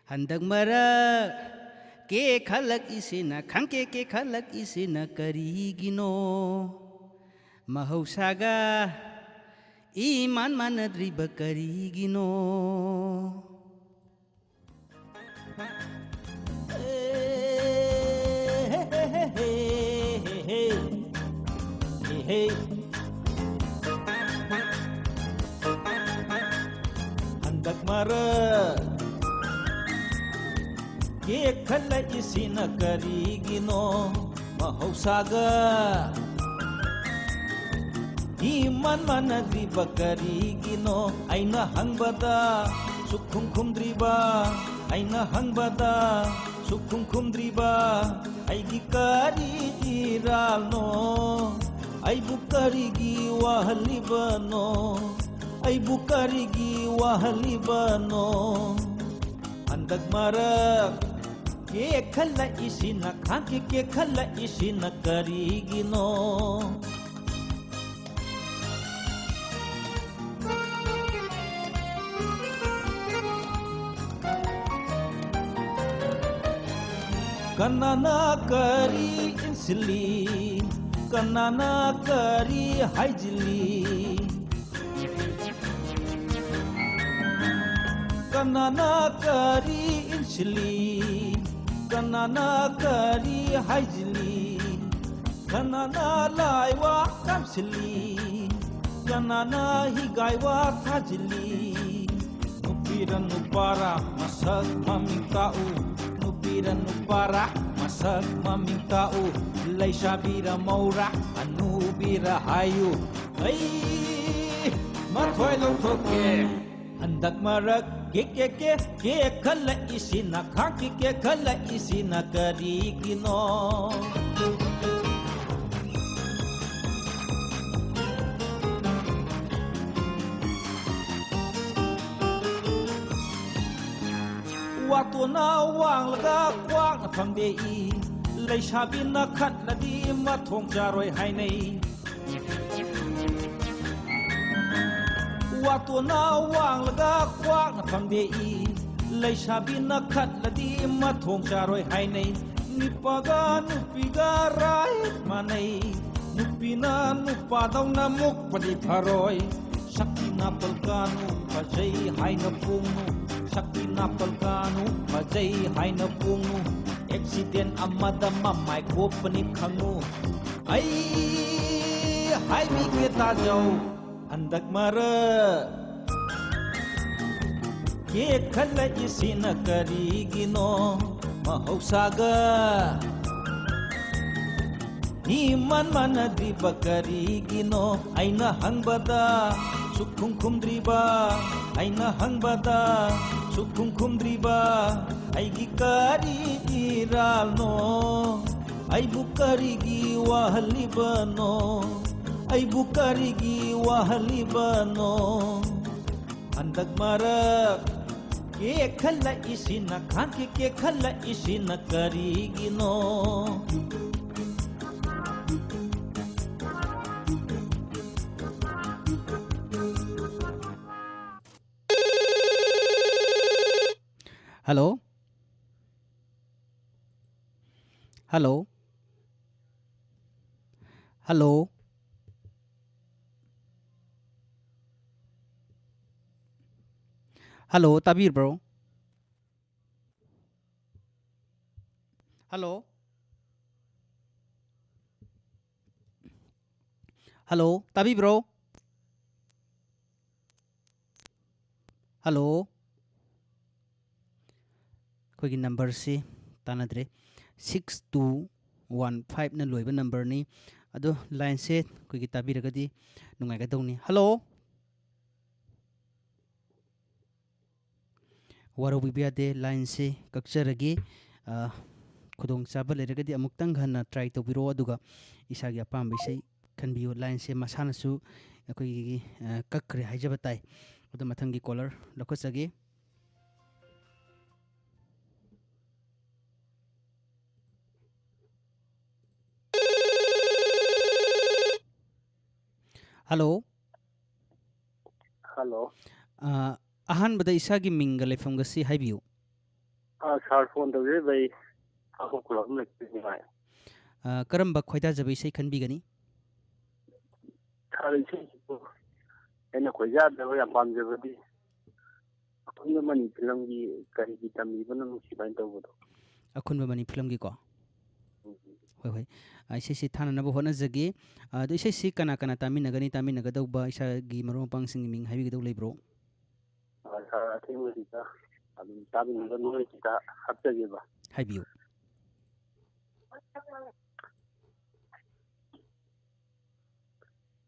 ꯍꯟꯗꯛ ꯃꯔꯛ ꯀꯦꯈꯠꯂꯛꯏꯁꯤꯅ, ꯈꯪꯀꯦ ꯀꯦꯈꯠꯂꯛꯏꯁꯤꯅ ꯀꯔꯤꯒꯤꯅꯣ? ꯃꯍꯧꯁꯥꯒ ꯏꯃꯥꯟ ꯃꯥꯟꯅꯗ꯭ꯔꯤꯕ ꯀꯔꯤꯒꯤꯅꯣ? ꯍꯦ, ꯍꯦ, ꯍꯦ꯫ ꯍꯟꯗꯛ ꯃꯔꯛ ꯀꯦꯈꯠꯂꯛꯏꯁꯤꯅ ꯀꯔꯤꯒꯤꯅꯣ? ꯃꯍꯧꯁꯥꯒ ꯏꯃꯥꯟ ꯃꯥꯟꯅꯗ꯭ꯔꯤꯕ ꯀꯔꯤꯒꯤꯅꯣ? ꯑꯩꯅ ꯍꯪꯕꯗ ꯁꯨꯛꯈꯨꯝ ꯈꯨꯝꯗ꯭ꯔꯤꯕ, ꯑꯩꯅ ꯍꯪꯕꯗ ꯁꯨꯛꯈꯨꯝ ꯈꯨꯝꯗ꯭ꯔꯤꯕ ꯑꯩꯒꯤ ꯀꯔꯤ ꯏꯔꯥꯜꯅꯣ? ꯑꯩꯕꯨ ꯀꯔꯤꯒꯤ ꯋꯥꯍꯜꯂꯤꯕꯅꯣ? ꯑꯩꯕꯨ ꯀꯔꯤꯒꯤ ꯋꯥꯍꯜꯂꯤꯕꯅꯣ? ꯍꯟꯗꯛ ꯃꯔꯛ ꯀꯦꯈꯠꯂꯛꯏꯁꯤꯅ, ꯈꯥꯡꯀꯤ ꯀꯦꯈꯠꯂꯛꯏꯁꯤꯅ ꯀꯔꯤꯒꯤꯅꯣ? ꯀꯅꯥꯅ ꯀꯔꯤ ꯏꯟꯁꯤꯜꯂꯤ? ꯀꯅꯥꯅ ꯀꯔꯤ ꯍꯥꯏꯖꯤꯜꯂꯤ? ꯀꯅꯥꯅ ꯀꯔꯤ ꯏꯟꯁꯤꯜꯂꯤ? ꯀꯅꯥꯅ ꯀꯔꯤ ꯍꯥꯏꯖꯤꯜꯂꯤ? ꯀꯅꯥꯅ ꯂꯥꯏ ꯋꯥ ꯇꯝꯁꯤꯜꯂꯤ? ꯀꯅꯥꯅ ꯍꯤꯒꯥꯏ ꯋꯥ ꯊꯥꯖꯤꯜꯂꯤ? ꯅꯨꯄꯤꯔ ꯅꯨꯄꯥꯔ ꯃꯁꯛ ꯃꯃꯤꯡ ꯇꯥꯛꯎ꯫ ꯅꯨꯄꯤꯔ ꯅꯨꯄꯥꯔ ꯃꯁꯛ ꯃꯃꯤꯡ ꯇꯥꯛꯎ꯫ ꯂꯩꯁꯥꯕꯤꯔ ꯃꯧꯔ ꯍꯅꯨꯕꯤꯔ ꯍꯥꯏꯌꯨ꯫ ꯑꯩ ꯃꯊꯣꯏ ꯂꯧꯊꯣꯛꯀꯦ꯫ ꯍꯟꯗꯛ ꯃꯔꯛ ꯀꯦꯛ ꯀꯦꯛ ꯀꯦꯛ ꯀꯦꯛ ꯈꯜꯂꯛꯏꯁꯤꯅ, ꯈꯥꯡ ꯀꯦꯛ ꯀꯦꯛ ꯈꯜꯂꯛꯏꯁꯤꯅ ꯀꯔꯤꯒꯤꯅꯣ? ꯋꯥꯇꯣꯟꯅ ꯋꯥꯡꯂꯒ ꯀ꯭ꯋꯥꯛꯅ ꯐꯝꯗꯦꯛꯏ꯫ ꯂꯩꯁꯥꯕꯤꯅ ꯈꯠꯂꯗꯤ ꯃꯊꯣꯡ ꯆꯥꯔꯣꯏ ꯍꯥꯏꯅꯩ꯫ ꯋꯥꯇꯣꯟꯅ ꯋꯥꯡꯂꯒ ꯀ꯭ꯋꯥꯛꯅ ꯐꯝꯗꯦꯛꯏ꯫ ꯂꯩꯁꯥꯕꯤꯅ ꯈꯠꯂꯗꯤ ꯃꯊꯣꯡ ꯆꯥꯔꯣꯏ ꯍꯥꯏꯅꯩ꯫ ꯅꯨꯄꯥꯒ ꯅꯨꯄꯤꯒ right ꯃꯥꯟꯅꯩ꯫ ꯅꯨꯄꯤꯅ ꯅꯨꯄꯥꯗꯧꯅ ꯃꯨꯛꯄꯗꯤ ꯐꯔꯣꯏ꯫ ꯁꯛꯇꯤ ꯅꯥꯄꯜ ꯀꯥꯅꯨ, ꯐꯖꯩ ꯍꯥꯏꯅ ꯐꯣꯡꯅꯨ꯫ ꯁꯛꯇꯤ ꯅꯥꯄꯜ ꯀꯥꯅꯨ, ꯐꯖꯩ ꯍꯥꯏꯅ ꯐꯣꯡꯅꯨ꯫ ꯑꯦꯛꯁꯤꯗꯦꯟ ꯑꯃꯗ ꯃꯃꯥꯏ ꯀꯣꯞꯄꯅꯤ ꯈꯪꯉꯨ꯫ ꯑꯩ ꯍꯥꯏꯕꯤꯒꯦ ꯇꯥꯖꯧ, ꯍꯟꯗꯛ ꯃꯔꯛ ꯀꯦꯛ ꯈꯜꯂꯛꯏꯁꯤꯅ ꯀꯔꯤꯒꯤꯅꯣ? ꯃꯍꯧꯁꯥꯒ ꯏꯃꯥꯟ ꯃꯥꯟꯅꯗ꯭ꯔꯤꯕ ꯀꯔꯤꯒꯤꯅꯣ? ꯑꯩꯅ ꯍꯪꯕꯗ ꯁꯨꯛꯈꯨꯝ ꯈꯨꯝꯗ꯭ꯔꯤꯕ, ꯑꯩꯅ ꯍꯪꯕꯗ ꯁꯨꯛꯈꯨꯝ ꯈꯨꯝꯗ꯭ꯔꯤꯕ, ꯑꯩꯒꯤ ꯀꯔꯤ ꯏꯔꯥꯜꯅꯣ? ꯑꯩꯕꯨ ꯀꯔꯤꯒꯤ ꯋꯥꯍꯜꯂꯤꯕꯅꯣ? ꯑꯩꯕꯨ ꯀꯔꯤꯒꯤ ꯋꯥꯍꯜꯂꯤꯕꯅꯣ? ꯍꯟꯗꯛ ꯃꯔꯛ ꯀꯦꯛ ꯈꯜꯂꯛꯏꯁꯤꯅ, ꯈꯥꯡ ꯀꯦꯛ ꯀꯦꯛ ꯈꯜꯂꯛꯏꯁꯤꯅ ꯀꯔꯤꯒꯤꯅꯣ? ꯍꯜꯂꯣ? ꯍꯜꯂꯣ? ꯍꯜꯂꯣ? ꯍꯜꯂꯣ, ꯇꯥꯕꯤꯕ꯭ꯔꯣ? ꯍꯜꯂꯣ? ꯍꯜꯂꯣ, ꯇꯥꯕꯤꯕ꯭ꯔꯣ? ꯍꯜꯂꯣ? ꯑꯩꯈꯣꯏꯒꯤ ꯅꯝꯕꯔꯁꯤ ꯇꯥꯟꯅꯗ꯭ꯔꯦ꯫ ꯁꯤꯛꯁ ꯇꯨ ꯋꯥꯟ ꯐꯥꯏꯚꯅ ꯂꯣꯏꯕ ꯅꯝꯕꯔꯅꯤ꯫ ꯑꯗꯣ ꯂꯥꯏꯟꯁꯦ ꯑꯩꯈꯣꯏꯒꯤ ꯇꯥꯕꯤꯔꯒꯗꯤ ꯅꯨꯡꯉꯥꯏꯒꯗꯧꯅꯤ꯫ ꯍꯜꯂꯣ? ꯋꯥꯔꯧꯕꯤꯕ ꯌꯥꯗꯦ, ꯂꯥꯏꯟꯁꯦ ꯀꯛꯆꯔꯒꯦ꯫ ꯑ, ꯈꯨꯗꯣꯡꯆꯥꯕ ꯂꯩꯔꯒꯗꯤ ꯑꯃꯨꯛꯇꯪ ꯍꯟꯅ ꯇ꯭ꯔꯥꯏ ꯇꯧꯕꯤꯔꯛꯑꯣ, ꯑꯗꯨꯒ ꯏꯁꯥꯒꯤ ꯑꯄꯥꯝꯕ ꯏꯁꯩ ꯈꯟꯕꯤꯌꯨ꯫ ꯂꯥꯏꯟꯁꯦ ꯃꯁꯥꯅꯁꯨ ꯑꯩꯈꯣꯏꯒꯤ, ꯑ, ꯀꯛꯈ꯭ꯔꯦ ꯍꯥꯏꯖꯕ ꯇꯥꯏ꯫ ꯑꯗꯣ ꯃꯊꯪꯒꯤ ꯀꯣꯂꯔ ꯂꯧꯈꯠꯆꯒꯦ꯫ ꯍꯜꯂꯣ꯫ ꯍꯜꯂꯣ꯫ ꯑ, ꯑꯍꯥꯟꯕꯗ ꯏꯁꯥꯒꯤ ꯃꯤꯡꯒ ꯂꯩꯐꯝꯒꯁꯤ ꯍꯥꯏꯕꯤꯌꯨ꯫ ꯑ, ꯁꯥꯔ, ꯐꯣꯟ ꯇꯧꯖꯔꯤꯕ ꯑꯩ ꯊꯥꯡꯃꯩꯕꯟ ꯈꯨꯂꯥꯛꯄꯝ ꯂꯩꯀꯥꯏꯗꯒꯤꯅꯤ꯫ ꯑ, ꯀꯔꯝꯕ ꯈꯣꯏꯗꯥꯖꯕ ꯏꯁꯩ ꯈꯟꯕꯤꯒꯅꯤ? ꯁꯥꯔ, ꯏꯁꯩꯁꯤꯕꯨ ꯑꯩꯅ ꯈꯣꯏꯗꯥꯖꯕ, ꯌꯥꯝ ꯄꯥꯝꯖꯕꯗꯤ ꯑꯈꯨꯟꯕ ꯃꯅꯤ ꯐꯤꯂꯝꯒꯤ ꯀꯔꯤꯒꯤ ꯇꯝꯂꯤꯕꯅꯣ ꯅꯨꯡꯁꯤꯕ ꯍꯥꯏꯅ ꯇꯧꯕꯗꯣ꯫ ꯑꯈꯨꯟꯕ ꯃꯅꯤ ꯐꯤꯂꯝꯒꯤꯀꯣ? ꯎꯝ꯫ ꯍꯣꯏ, ꯍꯣꯏ꯫ ꯑ, ꯏꯁꯩꯁꯤ ꯊꯥꯅꯅꯕ ꯍꯣꯠꯅꯖꯒꯦ꯫ ꯑ, ꯑꯗꯣ ꯏꯁꯩꯁꯤ ꯀꯅꯥ ꯀꯅꯥ ꯇꯥꯃꯤꯟꯅꯒꯅꯤ? ꯇꯥꯃꯤꯟꯅꯒꯗꯧꯕ ꯏꯁꯥꯒꯤ ꯃꯔꯨꯞ ꯃꯄꯥꯡꯁꯤꯡꯒꯤ ꯃꯤꯡ ꯍꯥꯏꯕꯤꯒꯗꯧ ꯂꯩꯕ꯭ꯔꯣ? ꯑ, ꯁꯥꯔ, ꯑꯊꯦꯡꯕꯁꯤꯗ ꯑꯗꯨꯝ ꯇꯥꯃꯤꯟꯅꯕ ꯅꯣꯏꯁꯤꯗ ꯍꯥꯞꯆꯒꯦꯕ꯫ ꯍꯥꯏꯕꯤꯌꯨ꯫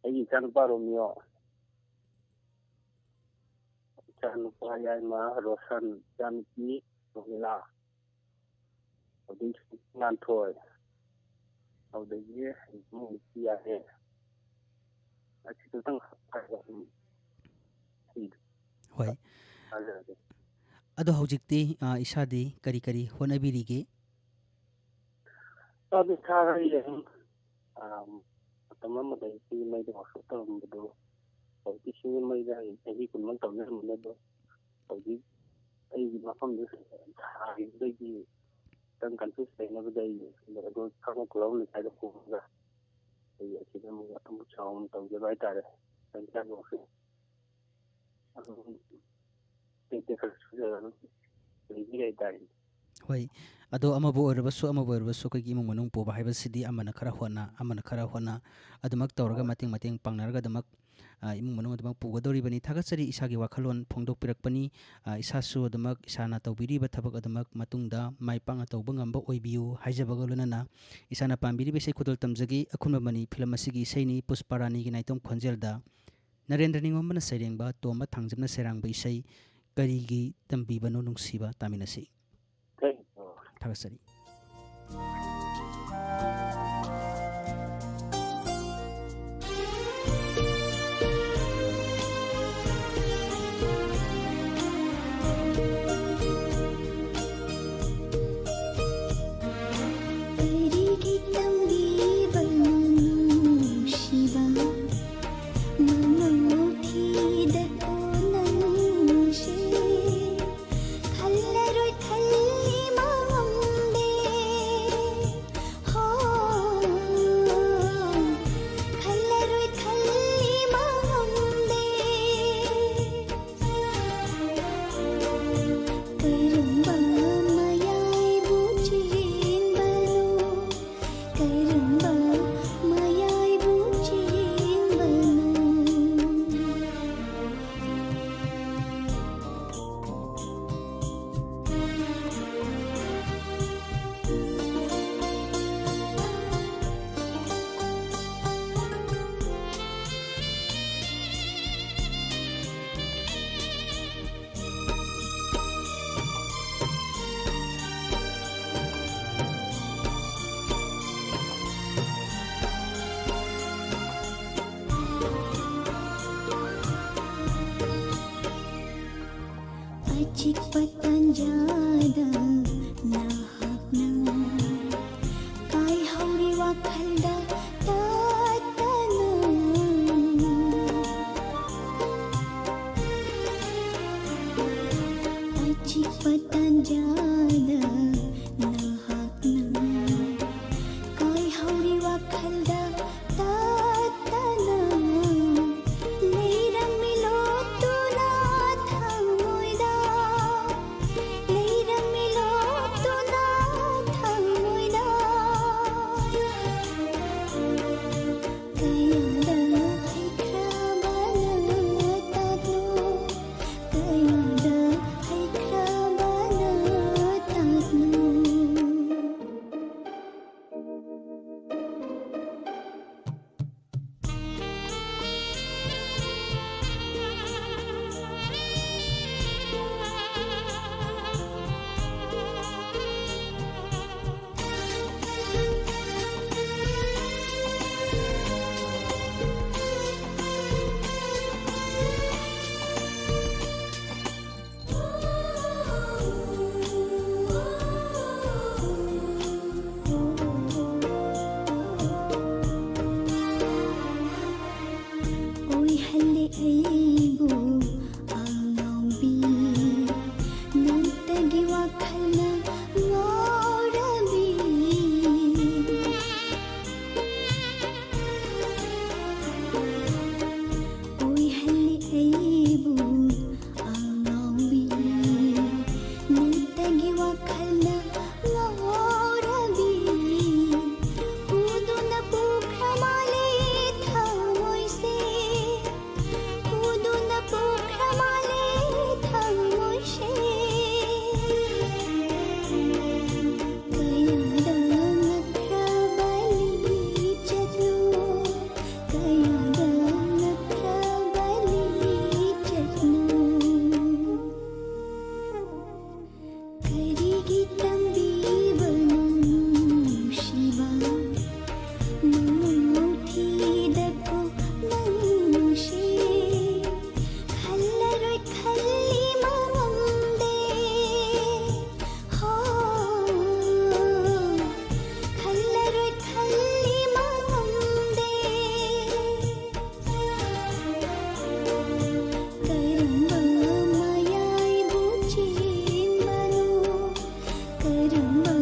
ꯑꯩꯒꯤ ꯏꯆꯥꯅꯨꯄꯥ ꯔꯣꯃꯤꯌꯣ, ꯏꯆꯥꯅꯨꯄꯥ ꯌꯥꯏꯃ ꯔꯣꯁꯟ, ꯏꯆꯥꯅꯨꯄꯤ ꯔꯣꯃꯤꯂꯥ, ꯑꯗꯒꯤ ꯉꯥꯟꯊꯣꯏ, ꯑꯗꯨꯗꯒꯤ ꯏꯃꯧ ꯅꯨꯄꯤ ꯌꯥꯔꯦ꯫ ꯑꯁꯤꯗꯨꯇꯪ ꯍꯥꯏꯔꯒ ꯑꯗꯨꯝ ꯁꯤꯗ ꯍꯣꯏ꯫ ꯊꯥꯖꯔꯒꯦ꯫ ꯑꯗꯣ ꯍꯧꯖꯤꯛꯇꯤ, ꯑ, ꯏꯁꯥꯗꯤ ꯀꯔꯤ ꯀꯔꯤ ꯍꯣꯠꯅꯕꯤꯔꯤꯒꯦ? ꯑꯗꯨ ꯏꯁꯥ ꯑꯩ ꯑꯗꯨꯝ, ꯑ, ꯃꯇꯝ ꯑꯃꯗ ꯑꯩ ꯃꯩꯗ ꯋꯥꯛꯁꯣꯞ ꯇꯧꯔꯝꯕꯗꯨ ꯍꯧꯖꯤꯛꯇꯤ ꯁꯤꯡꯖꯃꯩꯗ ꯑꯩ ꯆꯍꯤ ꯀꯨꯟꯃꯨꯛ ꯇꯧꯖꯔꯝꯕꯅꯦ꯫ ꯑꯗꯣ ꯍꯧꯖꯤꯛ ꯑꯩꯒꯤ ꯃꯐꯝꯗꯨ ꯁꯥꯈꯤꯕꯗꯒꯤ ꯈꯤꯇꯪ ꯀꯟꯐ꯭ꯌꯨꯁ ꯂꯩꯅꯕꯗ ꯑꯩ ꯑꯗꯨ ꯈꯪꯅ ꯈꯨꯂꯧ ꯂꯩꯀꯥꯏꯗ ꯍꯣꯡꯉꯒ ꯑꯩ ꯑꯁꯤꯗ ꯑꯃꯨꯛ ꯑꯃꯨꯛ ꯆꯥꯎꯅ ꯇꯧꯖꯕ ꯍꯥꯏꯇꯥꯔꯦ꯫ ꯂꯩꯀꯥꯏ ꯋꯥꯛꯁꯣꯞ ꯑꯗꯨꯝ ꯇꯦꯛ ꯇꯦꯛ ꯈꯔ ꯁꯨꯖꯔꯒ ꯑꯗꯨꯝ ꯂꯩꯕꯤꯔꯤ ꯍꯥꯏꯇꯥꯔꯦ꯫ ꯍꯣꯏ, ꯑꯗꯣ ꯑꯃꯕꯨ ꯑꯣꯏꯔꯕꯁꯨ, ꯑꯃꯕꯨ ꯑꯣꯏꯔꯕꯁꯨ, ꯑꯩꯈꯣꯏꯒꯤ ꯏꯃꯨꯡ ꯃꯅꯨꯡ ꯄꯨꯕ ꯍꯥꯏꯕꯁꯤꯗꯤ ꯑꯃꯅ ꯈꯔ ꯍꯣꯠꯅ, ꯑꯃꯅ ꯈꯔ ꯍꯣꯠꯅ, ꯑꯗꯨꯃꯛ ꯇꯧꯔꯒ, ꯃꯇꯦꯡ ꯃꯇꯦꯡ ꯄꯥꯡꯅꯔꯒ ꯑꯗꯨꯃꯛ, ꯑ, ꯏꯃꯨꯡ ꯃꯅꯨꯡ ꯑꯗꯨꯃꯛ ꯄꯨꯒꯗꯧꯔꯤꯕꯅꯤ꯫ ꯊꯥꯒꯠꯆꯔꯤ, ꯏꯁꯥꯒꯤ ꯋꯥꯈꯜꯂꯣꯟ ꯐꯣꯡꯗꯣꯛꯄꯤꯔꯛꯄꯅꯤ꯫ ꯑ, ꯏꯁꯥꯁꯨ ꯑꯗꯨꯃꯛ, ꯏꯁꯥꯅ ꯇꯧꯕꯤꯔꯤꯕ ꯊꯕꯛ ꯑꯗꯨꯃꯛ ꯃꯇꯨꯡꯗ ꯃꯥꯏ ꯄꯥꯛꯅ ꯇꯧꯕ ꯉꯝꯕ ꯑꯣꯏꯕꯤꯌꯨ ꯍꯥꯏꯖꯕꯒ ꯂꯣꯏꯅꯅ, ꯏꯁꯥꯅ ꯄꯥꯝꯕꯤꯔꯤꯕ ꯏꯁꯩ ꯈꯨꯗꯣꯜ ꯇꯝꯖꯒꯦ꯫ ꯑꯈꯨꯟꯕ ꯃꯅꯤ ꯐꯤꯂꯝ ꯑꯁꯤꯒꯤ ꯏꯁꯩꯅꯤ, ꯄꯨꯁꯄꯥ ꯔꯥꯅꯤꯒꯤ ꯅꯥꯏꯇꯣꯝ ꯈꯣꯟꯖꯦꯜꯗ ꯅꯔꯦꯟꯗ꯭ꯔ ꯅꯤꯡꯉꯣꯝꯕꯅ ꯁꯩꯔꯦꯡꯕ, ꯇꯣꯝꯕ ꯊꯥꯡꯖꯝꯅ ꯁꯩꯔꯥꯡꯕ ꯏꯁꯩ ꯀꯔꯤꯒꯤ ꯇꯝꯕꯤꯕꯅꯣ ꯅꯨꯡꯁꯤꯕ꯫ ꯇꯥꯃꯤꯟꯅꯁꯤ꯫ ꯊꯥꯒꯠꯆꯔꯤ꯫ ꯀꯔꯤꯒꯤ ꯇꯝꯕꯤꯕꯅꯣ ꯅꯨꯡꯁꯤꯕ? ꯃꯃꯥꯡ ꯊꯤꯗ ꯀꯣꯟꯅ ꯅꯨꯡꯁꯤ꯫ ꯈꯜꯂꯔꯣꯏ ꯈꯜꯂꯤ ꯃꯉꯝꯗꯦ꯫ ꯍꯣ, ꯈꯜꯂꯔꯣꯏ ꯈꯜꯂꯤ ꯃꯉꯝꯗꯦ꯫ ꯀꯔꯝꯕ ꯃꯌꯥꯏꯕꯨ ꯆꯦꯟꯕꯅꯣ? ꯀꯔꯝꯕ ꯃꯌꯥꯏꯕꯨ ꯆꯦꯟꯕꯅꯣ? ꯑꯆꯤꯛꯄ ꯇꯥꯟꯖꯥꯗ ꯅꯍꯥꯛꯅ ꯀꯥꯏꯍꯧꯔꯤ ꯋꯥꯈꯜꯗ ꯇꯠꯇꯅ꯫ ꯑꯆꯤꯛꯄ ꯇꯥꯟꯖꯥꯗ ꯅꯍꯥꯛꯅ ꯀꯥꯏꯍꯧꯔꯤ ꯋꯥꯈꯜꯗ ꯇꯠꯇꯅ꯫ ꯂꯩꯔꯝꯃꯤ ꯂꯣꯠꯇꯨꯅ ꯊꯃꯣꯏꯗ, ꯂꯩꯔꯝꯃꯤ ꯂꯣꯠꯇꯨꯅ ꯀꯤ ꯇꯝꯕꯤꯕꯅꯣ ꯅꯨꯡꯁꯤꯕ, ꯅꯪ ꯊꯤꯗꯀꯣ ꯅꯪꯁꯦ, ꯈꯜꯂꯔꯣꯏ ꯈꯜꯂꯤ ꯃꯉꯝꯗꯦ꯫ ꯍꯣ, ꯈꯜꯂꯔꯣꯏ ꯈꯜꯂꯤ ꯃꯉꯝꯗꯦ꯫ ꯀꯔꯝꯕ ꯃꯌꯥꯏꯕꯨ ꯆꯦꯟꯕꯅꯣ? ꯀꯔꯝꯕ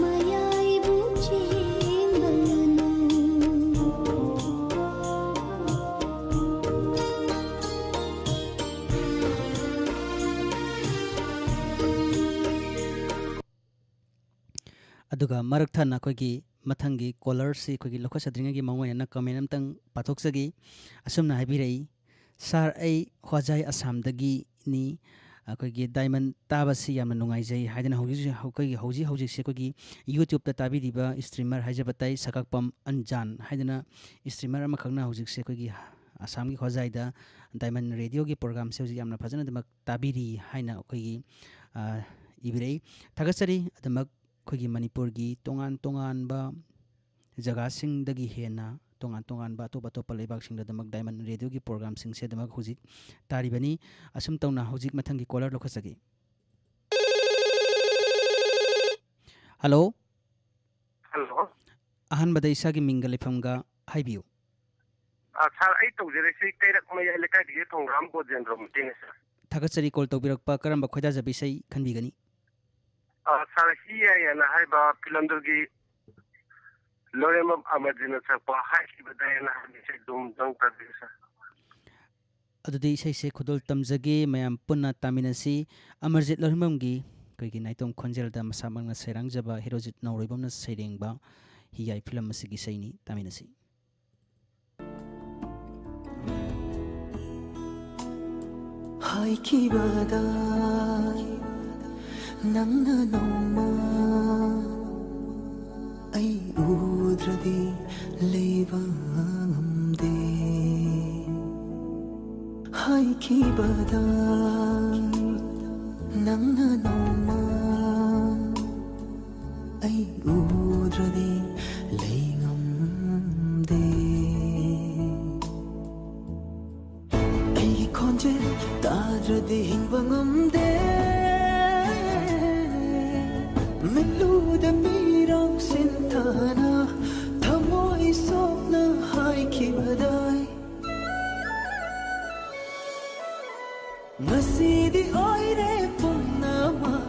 ꯃꯌꯥꯏꯕꯨ ꯆꯦꯟꯕꯅꯣ? ꯑꯗꯨꯒ ꯃꯔꯛ ꯊꯠꯅ ꯑꯩꯈꯣꯏꯒꯤ ꯃꯊꯪꯒꯤ ꯀꯣꯂꯔꯁꯤ ꯑꯩꯈꯣꯏꯒꯤ ꯂꯧꯈꯠꯆꯗ꯭ꯔꯤꯉꯩꯒꯤ ꯃꯃꯥꯡ ꯑꯣꯏꯅ ꯀꯃꯦꯟ ꯑꯝꯇꯪ ꯄꯥꯊꯣꯛꯆꯒꯦ꯫ ꯑꯁꯨꯝꯅ ꯍꯥꯏꯕꯤꯔꯛꯏ, "ꯁꯥꯔ, ꯑꯩ ꯍꯣꯖꯥꯏ ꯑꯁꯥꯝꯗꯒꯤꯅꯤ꯫ ꯑꯩꯈꯣꯏꯒꯤ ꯗꯥꯏꯃꯟ ꯇꯥꯕꯁꯤ ꯌꯥꯝꯅ ꯅꯨꯡꯉꯥꯏꯖꯩ" ꯍꯥꯏꯗꯅ ꯍꯧꯖꯤꯛ ꯍꯧꯖꯤꯛ, ꯑꯩꯈꯣꯏꯒꯤ ꯍꯧꯖꯤꯛ ꯍꯧꯖꯤꯛꯁꯦ ꯑꯩꯈꯣꯏꯒꯤ YouTubeꯇ ꯇꯥꯕꯤꯔꯤꯕ ꯏꯁꯇ꯭ꯔꯤꯃꯔ ꯍꯥꯏꯖꯕ ꯇꯥꯏ, ꯁꯀꯥꯛꯄꯝ ꯑꯟꯖꯥꯟ ꯍꯥꯏꯗꯅ ꯏꯁꯇ꯭ꯔꯤꯃꯔ ꯑꯃꯈꯛꯅ ꯍꯧꯖꯤꯛꯁꯦ ꯑꯩꯈꯣꯏꯒꯤ ꯑꯁꯥꯝꯒꯤ ꯍꯣꯖꯥꯏꯗ ꯗꯥꯏꯃꯟ ꯔꯦꯗꯤꯑꯣꯒꯤ ꯄ꯭ꯔꯣꯒꯥꯝꯁꯦ ꯍꯧꯖꯤꯛ ꯌꯥꯝꯅ ꯐꯖꯅ ꯑꯗꯨꯃꯛ ꯇꯥꯕꯤꯔꯤ ꯍꯥꯏꯅ ꯑꯩꯈꯣꯏꯒꯤ, ꯑ, ꯏꯕꯤꯔꯛꯏ꯫ ꯊꯥꯒꯠꯆꯔꯤ꯫ ꯑꯗꯨꯃꯛ ꯑꯩꯈꯣꯏꯒꯤ ꯃꯅꯤꯄꯨꯔꯒꯤ ꯇꯣꯉꯥꯟ ꯇꯣꯉꯥꯟꯕ ꯖꯒꯥꯁꯤꯡꯗꯒꯤ ꯍꯦꯟꯅ ꯇꯣꯉꯥꯟ ꯇꯣꯉꯥꯟꯕ ꯑꯇꯣꯞ ꯑꯇꯣꯞꯄ ꯂꯩꯕꯥꯛꯁꯤꯡꯗ ꯑꯗꯨꯃꯛ ꯗꯥꯏꯃꯟ ꯔꯦꯗꯤꯑꯣꯒꯤ ꯄ꯭ꯔꯣꯒꯥꯝꯁꯤꯡꯁꯦ ꯑꯗꯨꯃꯛ ꯍꯧꯖꯤꯛ ꯇꯥꯔꯤꯕꯅꯤ꯫ ꯑꯁꯨꯝ ꯇꯧꯅ ꯍꯧꯖꯤꯛ ꯃꯊꯪꯒꯤ ꯀꯣꯂꯔ ꯂꯧꯈꯠꯆꯒꯦ꯫ ꯍꯜꯂꯣ꯫ ꯍꯜꯂꯣ꯫ ꯑꯍꯥꯟꯕꯗ ꯏꯁꯥꯒꯤ ꯃꯤꯡꯒ ꯂꯩꯐꯝꯒ ꯍꯥꯏꯕꯤꯌꯨ꯫ ꯑ, ꯁꯥꯔ, ꯑꯩ ꯇꯧꯖꯔꯛꯏꯁꯤ ꯀꯩꯔꯛ ꯃꯌꯥꯏ ꯂꯩꯀꯥꯏꯗꯒꯤ ꯊꯣꯡꯒ꯭ꯔꯥꯝ ꯕꯣꯖꯦꯟꯗ꯭ꯔꯣ ꯃꯇꯦꯡꯅꯤ, ꯁꯥꯔ꯫ ꯊꯥꯒꯠꯆꯔꯤ꯫ ꯀꯣꯜ ꯇꯧꯕꯤꯔꯛꯄ꯫ ꯀꯔꯝꯕ ꯈꯣꯏꯗꯥꯖꯕ ꯏꯁꯩ ꯈꯟꯕꯤꯒꯅꯤ? ꯑ, ꯁꯥꯔ, ꯍꯤ ꯌꯥꯏ ꯍꯥꯏꯅ ꯍꯥꯏꯕ ꯐꯤꯂꯝꯗꯨꯒꯤ ꯂꯣꯔꯦꯝꯕꯝ ꯑꯃꯔꯖꯤꯠꯅ ꯁꯛꯄ ꯍꯥꯏꯈꯤꯕꯗꯥꯏꯅ ꯍꯥꯏꯕ ꯏꯁꯩꯗꯨ ꯑꯃꯨꯛꯇꯪ ꯇꯥꯕꯤꯌꯨ, ꯁꯥꯔ꯫ ꯑꯗꯨꯗꯤ ꯏꯁꯩꯁꯦ ꯈꯨꯗꯣꯜ ꯇꯝꯖꯒꯦ, ꯃꯌꯥꯝ ꯄꯨꯟꯅ ꯇꯥꯃꯤꯟꯅꯁꯤ꯫ ꯑꯃꯔꯖꯤꯠ ꯂꯣꯔꯦꯝꯕꯝꯒꯤ ꯑꯩꯈꯣꯏꯒꯤ ꯅꯥꯏꯇꯣꯝ ꯈꯣꯟꯖꯦꯜꯗ ꯃꯁꯥꯃꯛꯅ ꯁꯩꯔꯥꯡꯖꯕ ꯍꯦꯔꯣꯖꯤꯠ ꯅꯥꯎꯔꯩꯕꯝꯅ ꯁꯩꯔꯦꯡꯕ ꯍꯤꯌꯥꯏ ꯐꯤꯂꯝ ꯑꯁꯤꯒꯤ ꯏꯁꯩꯅꯤ꯫ ꯇꯥꯃꯤꯟꯅꯁꯤ꯫ ꯍꯥꯏꯈꯤꯕꯗ ꯅꯪꯅ ꯅꯣꯡꯃ ꯑꯩ ꯎꯗ꯭ꯔꯗꯤ ꯂꯩꯕ ꯉꯝꯗꯦ꯫ ꯍꯥꯏꯈꯤꯕꯗ ꯅꯪꯅ ꯅꯣꯡꯃ ꯃꯤꯠꯂꯨꯗ ꯃꯤꯔꯥꯡ ꯁꯤꯟꯊꯥꯅ ꯊꯃꯣꯏ ꯁꯣꯛꯅ ꯍꯥꯏꯈꯤꯕꯗꯥꯏ꯫ ꯉꯁꯤꯗꯤ ꯑꯣꯏꯔꯦ ꯄꯨꯝꯅꯃꯛ,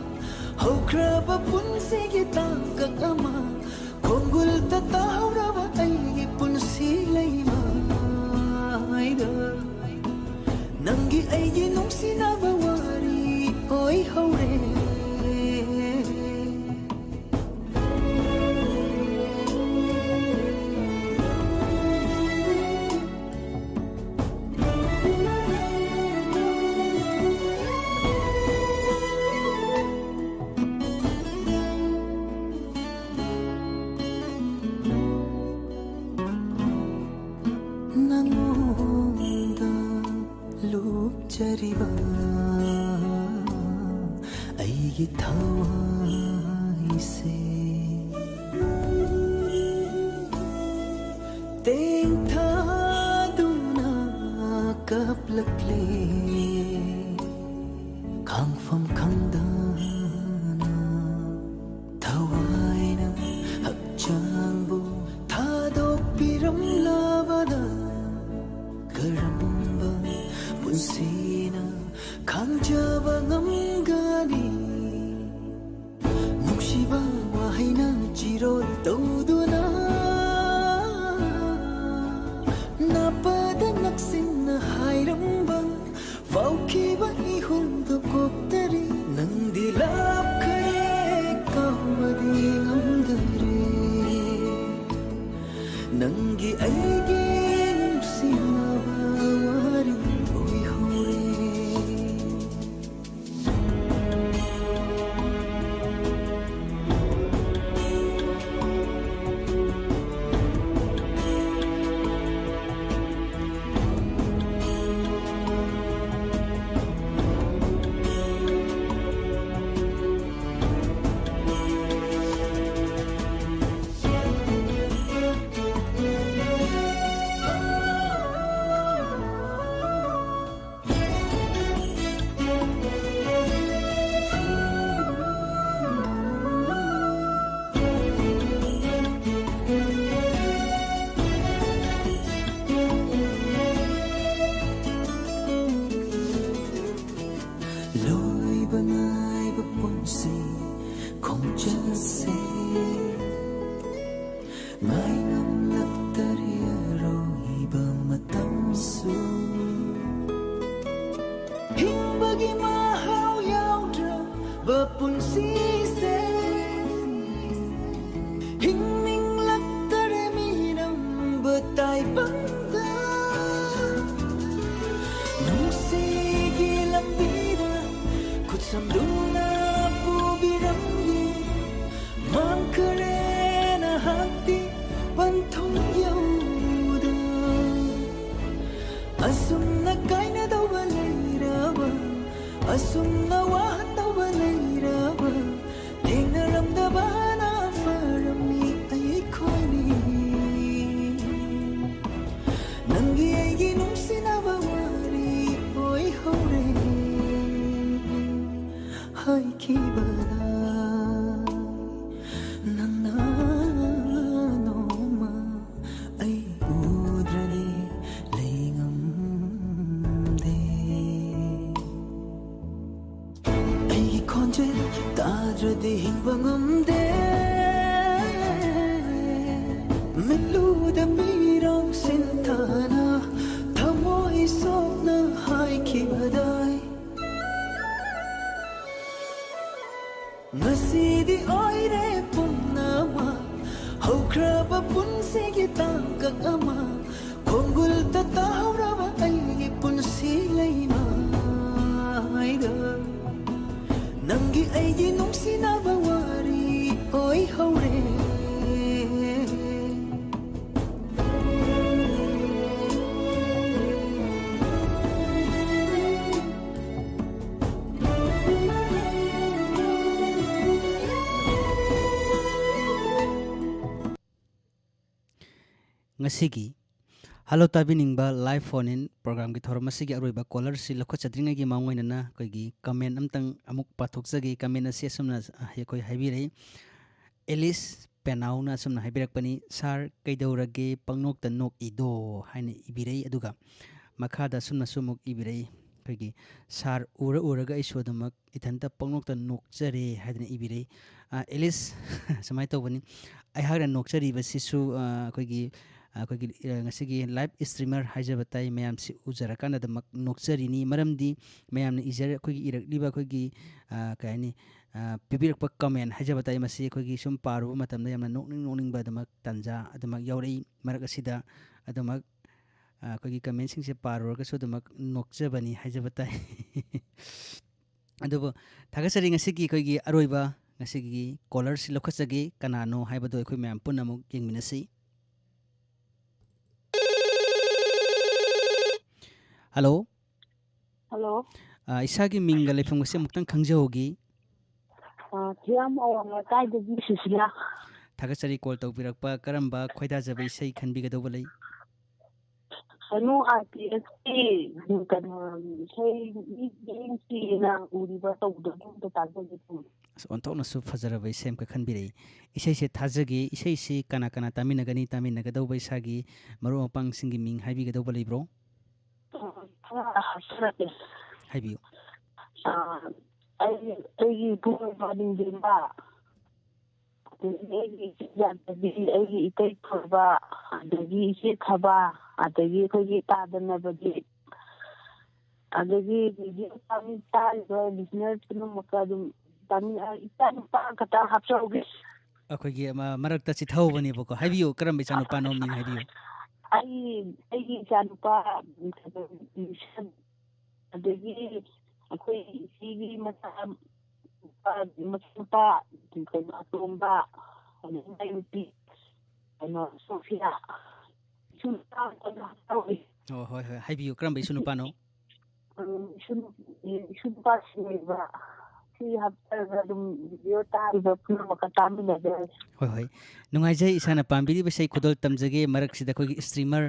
ꯍꯧꯈ꯭ꯔꯕ ꯄꯨꯟꯁꯤꯒꯤ ꯇꯥꯡꯀꯛ ꯑꯃ, ꯈꯣꯡꯒꯨꯜꯗ ꯇꯥꯍꯧꯔꯕ ꯑꯩꯒꯤ ꯄꯨꯟꯁꯤ ꯂꯩꯃꯥꯏꯗ꯫ ꯅꯪꯒꯤ ꯑꯩꯒꯤ ꯅꯨꯡꯁꯤꯅꯕ ꯋꯥꯔꯤ ꯑꯣꯏꯍꯧꯔꯦ꯫ ꯅꯉꯣꯟꯗ ꯂꯨꯞꯆꯔꯤꯕ ꯑꯩꯒꯤ ꯊꯋꯥꯏꯁꯦ ꯇꯦꯡꯊꯥꯗꯨꯅ ꯀꯞꯂꯛꯂꯦ꯫ ꯈꯥꯡꯐꯝ ꯈꯪꯗꯅ ꯊꯋꯥꯏꯅ ꯍꯛꯆꯥꯡꯕꯨ ꯊꯥꯗꯣꯛꯄꯤꯔꯝꯂꯕꯗ ꯀꯔꯝꯕ ꯄꯨꯟꯁꯤꯅ ꯈꯥꯡꯖꯕ ꯉꯝꯒꯅꯤ? ꯅꯨꯡꯁꯤꯕ ꯋꯥꯍꯩꯅ ꯆꯤꯔꯣꯜ ꯇꯧꯗꯨꯅ ꯅꯥꯄꯗ ꯅꯛꯁꯤꯟꯅ ꯍꯥꯏꯔꯝꯕ ꯐꯥꯎꯈꯤꯕ ꯏꯍꯨꯜꯗꯨ ꯀꯣꯛꯇꯔꯤ꯫ ꯅꯪꯗꯤ ꯂꯥꯞꯈ꯭ꯔꯦ, ꯀꯥꯎꯕꯗꯤ ꯉꯝꯗꯔꯦ꯫ ꯅꯪꯒꯤ ꯑꯩꯒꯤ ꯅꯨꯡꯁꯤꯅꯕ ꯋꯥꯔꯤ ꯑꯣꯏꯍꯧꯔꯦ꯫ ꯆꯠꯁꯦ꯫ ꯉꯥꯏ ꯉꯝꯂꯛꯇꯔꯦ ꯑꯔꯣꯏꯕ ꯃꯇꯝꯁꯨ꯫ ꯍꯤꯡꯕꯒꯤ ꯃꯍꯥꯎ ꯌꯥꯎꯗ꯭ꯔꯕ ꯄꯨꯟꯁꯤꯁꯦ꯫ ꯍꯤꯡꯅꯤꯡꯂꯛꯇꯔꯦ ꯃꯤꯔꯝꯕ ꯇꯥꯏꯕꯪꯗ꯫ ꯅꯨꯡꯁꯤꯒꯤ ꯂꯝꯕꯤꯗ ꯈꯨꯠꯁꯝꯗꯨꯅ ꯄꯨꯕꯤꯔꯝꯒꯦ꯫ ꯃꯥꯡꯈꯔꯦ ꯅꯍꯥꯛꯇꯤ ꯄꯟꯊꯨꯡ ꯌꯧꯗ꯫ ꯑꯁꯨꯝꯅ ꯀꯥꯏꯅꯗꯧꯕ ꯂꯩꯔꯕ, ꯑꯁꯨꯝꯅ ꯋꯥꯍꯟꯗꯧꯕ ꯂꯩꯔꯕ, ꯊꯦꯡꯅꯔꯝꯗꯕꯅ ꯐꯔꯝꯃꯤ ꯑꯩꯈꯣꯏꯅꯤ꯫ ꯅꯪꯒꯤ ꯑꯩꯒꯤ ꯅꯨꯡꯁꯤꯅꯕ ꯋꯥꯔꯤ ꯑꯣꯏꯍꯧꯔꯦ꯫ ꯍꯥꯏꯈꯤꯕꯗ ꯅꯪꯅ ꯅꯣꯡꯃ ꯑꯩ ꯎꯗ꯭ꯔꯗꯤ ꯂꯩ ꯉꯝꯗꯦ꯫ ꯑꯩꯒꯤ ꯈꯣꯟꯖꯦꯜ ꯇꯥꯗ꯭ꯔꯗꯤ ꯍꯤꯡꯕ ꯉꯝꯗꯦ꯫ ꯃꯤꯠꯂꯨꯗ ꯃꯤꯔꯥꯡ ꯁꯤꯟꯊꯥꯅ ꯊꯃꯣꯏ ꯁꯣꯛꯅ ꯍꯥꯏꯈꯤꯕꯗꯥꯏ꯫ ꯉꯁꯤꯗꯤ ꯑꯣꯏꯔꯦ ꯄꯨꯝꯅꯃꯛ ꯍꯧꯈ꯭ꯔꯕ ꯄꯨꯟꯁꯤꯒꯤ ꯇꯥꯡꯀꯛ ꯑꯃ꯫ ꯈꯣꯡꯒꯨꯜꯗ ꯇꯥꯍꯧꯔꯕ ꯑꯩꯒꯤ ꯄꯨꯟꯁꯤ ꯂꯩꯃꯥꯏꯗ ꯅꯪꯒꯤ ꯑꯩꯒꯤ ꯅꯨꯡꯁꯤꯅꯕ ꯋꯥꯔꯤ ꯑꯣꯏꯍꯧꯔꯦ꯫ ꯉꯁꯤꯒꯤ ꯍꯜꯂꯣ ꯇꯥꯕꯤꯅꯤꯡꯕ ꯂꯥꯏꯚ ꯐꯣꯟ ꯏꯟ ꯄ꯭ꯔꯣꯒ꯭ꯔꯥꯝꯒꯤ ꯊꯧꯔꯝ ꯑꯁꯤꯒꯤ ꯑꯔꯣꯏꯕ ꯀꯣꯂꯔꯁꯤ ꯂꯧꯈꯠꯆꯗ꯭ꯔꯤꯉꯩꯒꯤ ꯃꯥꯡꯑꯣꯏꯅꯅ ꯑꯩꯈꯣꯏꯒꯤ ꯀꯃꯦꯟ ꯑꯝꯇꯪ ꯑꯃꯨꯛ ꯄꯥꯊꯣꯛꯆꯒꯦ꯫ ꯀꯃꯦꯟ ꯑꯁꯤ ꯑꯁꯨꯝꯅ ꯑꯩꯈꯣꯏ ꯍꯥꯏꯕꯤꯔꯛꯏ, ꯑꯦꯂꯤꯁ ꯄꯦꯅꯥꯎꯅ ꯑꯁꯨꯝꯅ ꯍꯥꯏꯕꯤꯔꯛꯄꯅꯤ, "ꯁꯥꯔ, ꯀꯩꯗꯧꯔꯒꯦ ꯄꯪꯅꯣꯛꯇ ꯅꯣꯛꯏꯗꯣ?" ꯍꯥꯏꯅ ꯏꯕꯤꯔꯛꯏ꯫ ꯑꯗꯨꯒ ꯃꯈꯥꯗ ꯑꯁꯨꯝꯅꯁꯨ ꯑꯃꯨꯛ ꯏꯕꯤꯔꯛꯏ, ꯑꯩꯈꯣꯏꯒꯤ ꯁꯥꯔ ꯎꯔ ꯎꯔꯒ ꯑꯩꯁꯨ ꯑꯗꯨꯃꯛ ꯏꯊꯟꯇ ꯄꯪꯅꯣꯛꯇ ꯅꯣꯛꯆꯔꯦ ꯍꯥꯏꯗꯅ ꯏꯕꯤꯔꯛꯏ꯫ ꯑ, ꯑꯦꯂꯤꯁ, ꯁꯨꯃꯥꯏꯅ ꯇꯧꯕꯅꯤ, ꯑꯩꯍꯥꯛꯅ ꯅꯣꯛꯆꯔꯤꯕꯁꯤꯁꯨ, ꯑ, ꯑꯩꯈꯣꯏꯒꯤ, ꯑ, ꯑꯩꯈꯣꯏꯒꯤ, ꯑ, ꯉꯁꯤꯒꯤ ꯂꯥꯏꯚ ꯏꯁꯇ꯭ꯔꯤꯃꯔ ꯍꯥꯏꯖꯕ ꯇꯥꯏ, ꯃꯌꯥꯝꯁꯤ ꯎꯖꯔꯀꯥꯟꯗ ꯑꯗꯨꯃꯛ ꯅꯣꯛꯆꯔꯤꯅꯤ꯫ ꯃꯔꯝꯗꯤ ꯃꯌꯥꯝꯅ ꯏꯖꯔ-, ꯑꯩꯈꯣꯏꯒꯤ ꯏꯔꯛꯂꯤꯕ ꯑꯩꯈꯣꯏꯒꯤ, ꯑ, ꯀꯩ ꯍꯥꯏꯅꯤ, ꯑ, ꯄꯤꯕꯤꯔꯛꯄ ꯀꯃꯦꯟ ꯍꯥꯏꯖꯕ ꯇꯥꯏ, ꯃꯁꯤ ꯑꯩꯈꯣꯏꯒꯤ ꯁꯨꯝ ꯄꯥꯔꯨꯕ ꯃꯇꯝꯗ ꯌꯥꯝꯅ ꯅꯣꯛꯅꯤꯡ ꯅꯣꯛꯅꯤꯡꯕ ꯑꯗꯨꯃꯛ ꯇꯥꯟꯖꯥ ꯑꯗꯨꯃꯛ ꯌꯥꯎꯔꯛꯏ꯫ ꯃꯔꯛ ꯑꯁꯤꯗ ꯑꯗꯨꯃꯛ, ꯑ, ꯑꯩꯈꯣꯏꯒꯤ ꯀꯃꯦꯟꯁꯤꯡꯁꯦ ꯄꯥꯔꯨꯔꯒꯁꯨ ꯑꯗꯨꯃꯛ ꯅꯣꯛꯆꯕꯅꯤ ꯍꯥꯏꯖꯕ ꯇꯥꯏ꯫ ꯑꯗꯨꯕꯨ ꯊꯥꯒꯠꯆꯔꯤ꯫ ꯉꯁꯤꯒꯤ ꯑꯩꯈꯣꯏꯒꯤ ꯑꯔꯣꯏꯕ ꯉꯁꯤꯒꯤ ꯀꯣꯂꯔꯁꯤ ꯂꯧꯈꯠꯆꯒꯦ꯫ ꯀꯅꯥꯅꯣ ꯍꯥꯏꯕꯗꯨ ꯑꯩꯈꯣꯏ ꯃꯌꯥꯝ ꯄꯨꯟꯅ ꯑꯃꯨꯛ ꯌꯦꯡꯃꯤꯟꯅꯁꯤ꯫ ꯍꯜꯂꯣ꯫ ꯍꯜꯂꯣ꯫ ꯑ, ꯏꯁꯥꯒꯤ ꯃꯤꯡꯒ ꯂꯩꯐꯝꯒꯁꯦ ꯑꯃꯨꯛꯇꯪ ꯈꯪꯖꯍꯧꯒꯦ꯫ ꯑ, ꯊꯤꯌꯥꯝ ꯑꯋꯥꯡ ꯂꯩꯀꯥꯏꯗꯒꯤ ꯁꯨꯁꯤꯂꯥ꯫ ꯊꯥꯒꯠꯆꯔꯤ ꯀꯣꯜ ꯇꯧꯕꯤꯔꯛꯄ꯫ ꯀꯔꯝꯕ ꯈꯣꯏꯗꯥꯖꯕ ꯏꯁꯩ ꯈꯟꯕꯤꯒꯗꯧꯕ ꯂꯩ? ꯀꯩꯅꯣ, ꯑꯥꯔ ꯄꯤ ꯑꯦꯁꯀꯤ, ꯀꯩꯅꯣ, ꯏꯁꯩ ꯃꯤ ꯃꯤꯠꯌꯦꯡ ꯆꯦꯅ ꯎꯔꯤꯕ ꯇꯧꯕꯗꯣ ꯑꯗꯨ ꯑꯝꯇ ꯇꯥꯖꯒꯦ ꯇꯧꯕ꯫ ꯑꯁ, ꯑꯣꯟꯊꯣꯛꯅꯁꯨ ꯐꯖꯔꯕ ꯏꯁꯩ ꯑꯃꯈꯛ ꯈꯟꯕꯤꯔꯛꯏ꯫ ꯏꯁꯩꯁꯦ ꯊꯥꯖꯒꯦ꯫ ꯏꯁꯩꯁꯤ ꯀꯅꯥ ꯀꯅꯥ ꯇꯥꯃꯤꯟꯅꯒꯅꯤ? ꯇꯥꯃꯤꯟꯅꯒꯗꯧꯕ ꯏꯁꯥꯒꯤ ꯃꯔꯨꯞ ꯃꯄꯥꯡꯁꯤꯡꯒꯤ ꯃꯤꯡ ꯍꯥꯏꯕꯤꯒꯗꯧꯕ ꯂꯩꯕ꯭ꯔꯣ? ꯈꯔ ꯍꯥꯞꯆꯔꯛꯀꯦ꯫ ꯍꯥꯏꯕꯤꯌꯨ꯫ ꯑ, ꯑꯩ, ꯑꯩꯒꯤ ꯏꯄꯨꯔꯣꯏꯕ ꯅꯤꯡꯊꯦꯝꯕ, ꯑꯗꯒꯤ ꯑꯩꯒꯤ ꯏꯆꯦ ꯌꯥꯏꯐꯕꯤ, ꯑꯩꯒꯤ ꯏꯇꯩ ꯊꯣꯏꯕ, ꯑꯗꯒꯤ ꯏꯆꯦ ꯊꯕꯥ, ꯑꯗꯒꯤ ꯑꯩꯈꯣꯏꯒꯤ ꯇꯥꯗꯅꯕꯗꯤ, ꯑꯗꯒꯤ ꯔꯦꯗꯤꯑꯣ ꯇꯥꯕꯤ ꯇꯥꯔꯤꯕ ꯂꯤꯁꯅꯔ ꯄꯨꯝꯅꯃꯛꯇ ꯑꯗꯨꯝ ꯇꯥꯃꯤ-, ꯑ, ꯏꯆꯥ ꯅꯨꯄꯥ ꯈꯛꯇ ꯍꯥꯞꯆꯍꯧꯒꯦ꯫ ꯑꯩꯈꯣꯏꯒꯤ ꯑꯃ ꯃꯔꯛꯇ ꯆꯤꯊꯍꯧꯕꯅꯦꯕꯀꯣ꯫ ꯍꯥꯏꯕꯤꯌꯨ, ꯀꯔꯝꯕ ꯏꯆꯥꯅꯨꯄꯥꯅꯣ? ꯃꯤꯡ ꯍꯥꯏꯕꯤꯌꯨ꯫ ꯑꯩ, ꯑꯩꯒꯤ ꯏꯆꯥꯅꯨꯄꯥ, ꯀꯩꯅꯣ, ꯅꯤꯁꯟ, ꯑꯗꯒꯤ ꯑꯩꯈꯣꯏ ꯏꯆꯦꯒꯤ ꯃꯆꯥ, ꯅꯨꯄꯥ, ꯃꯆꯥꯅꯨꯄꯥ, ꯀꯩꯅꯣ, ꯑꯇꯣꯝꯕ, ꯑꯗꯒꯤ ꯃꯥꯏ ꯅꯨꯄꯤ, ꯀꯩꯅꯣ, ꯁꯣꯐꯤꯌꯥ꯫ ꯏꯁꯨ ꯅꯨꯄꯥ ꯑꯃꯈꯛ ꯌꯥꯎꯔꯤ꯫ ꯑꯣ, ꯍꯣꯏ, ꯍꯣꯏ, ꯍꯥꯏꯕꯤꯌꯨ, ꯀꯔꯝꯕ ꯏꯁꯨ ꯅꯨꯄꯥꯅꯣ? ꯎꯝ, ꯏꯁꯨ ꯅꯨ-, ꯏꯁꯨ ꯅꯨꯄꯥꯁꯤꯡ ꯂꯩꯕ꯫ ꯁꯤ ꯍꯥꯞꯆꯔꯒ ꯑꯗꯨꯝ ꯚꯤꯗꯤꯑꯣ ꯇꯥꯔꯤꯕ ꯄꯨꯝꯅꯃꯛꯀ ꯇꯥꯃꯤꯟꯅꯖꯔꯒꯦ꯫ ꯍꯣꯏ, ꯍꯣꯏ꯫ ꯅꯨꯡꯉꯥꯏꯖꯩ꯫ ꯏꯁꯥꯅ ꯄꯥꯝꯕꯤꯔꯤꯕ ꯏꯁꯩ ꯈꯨꯗꯣꯜ ꯇꯝꯖꯒꯦ꯫ ꯃꯔꯛꯁꯤꯗ ꯑꯩꯈꯣꯏꯒꯤ streamer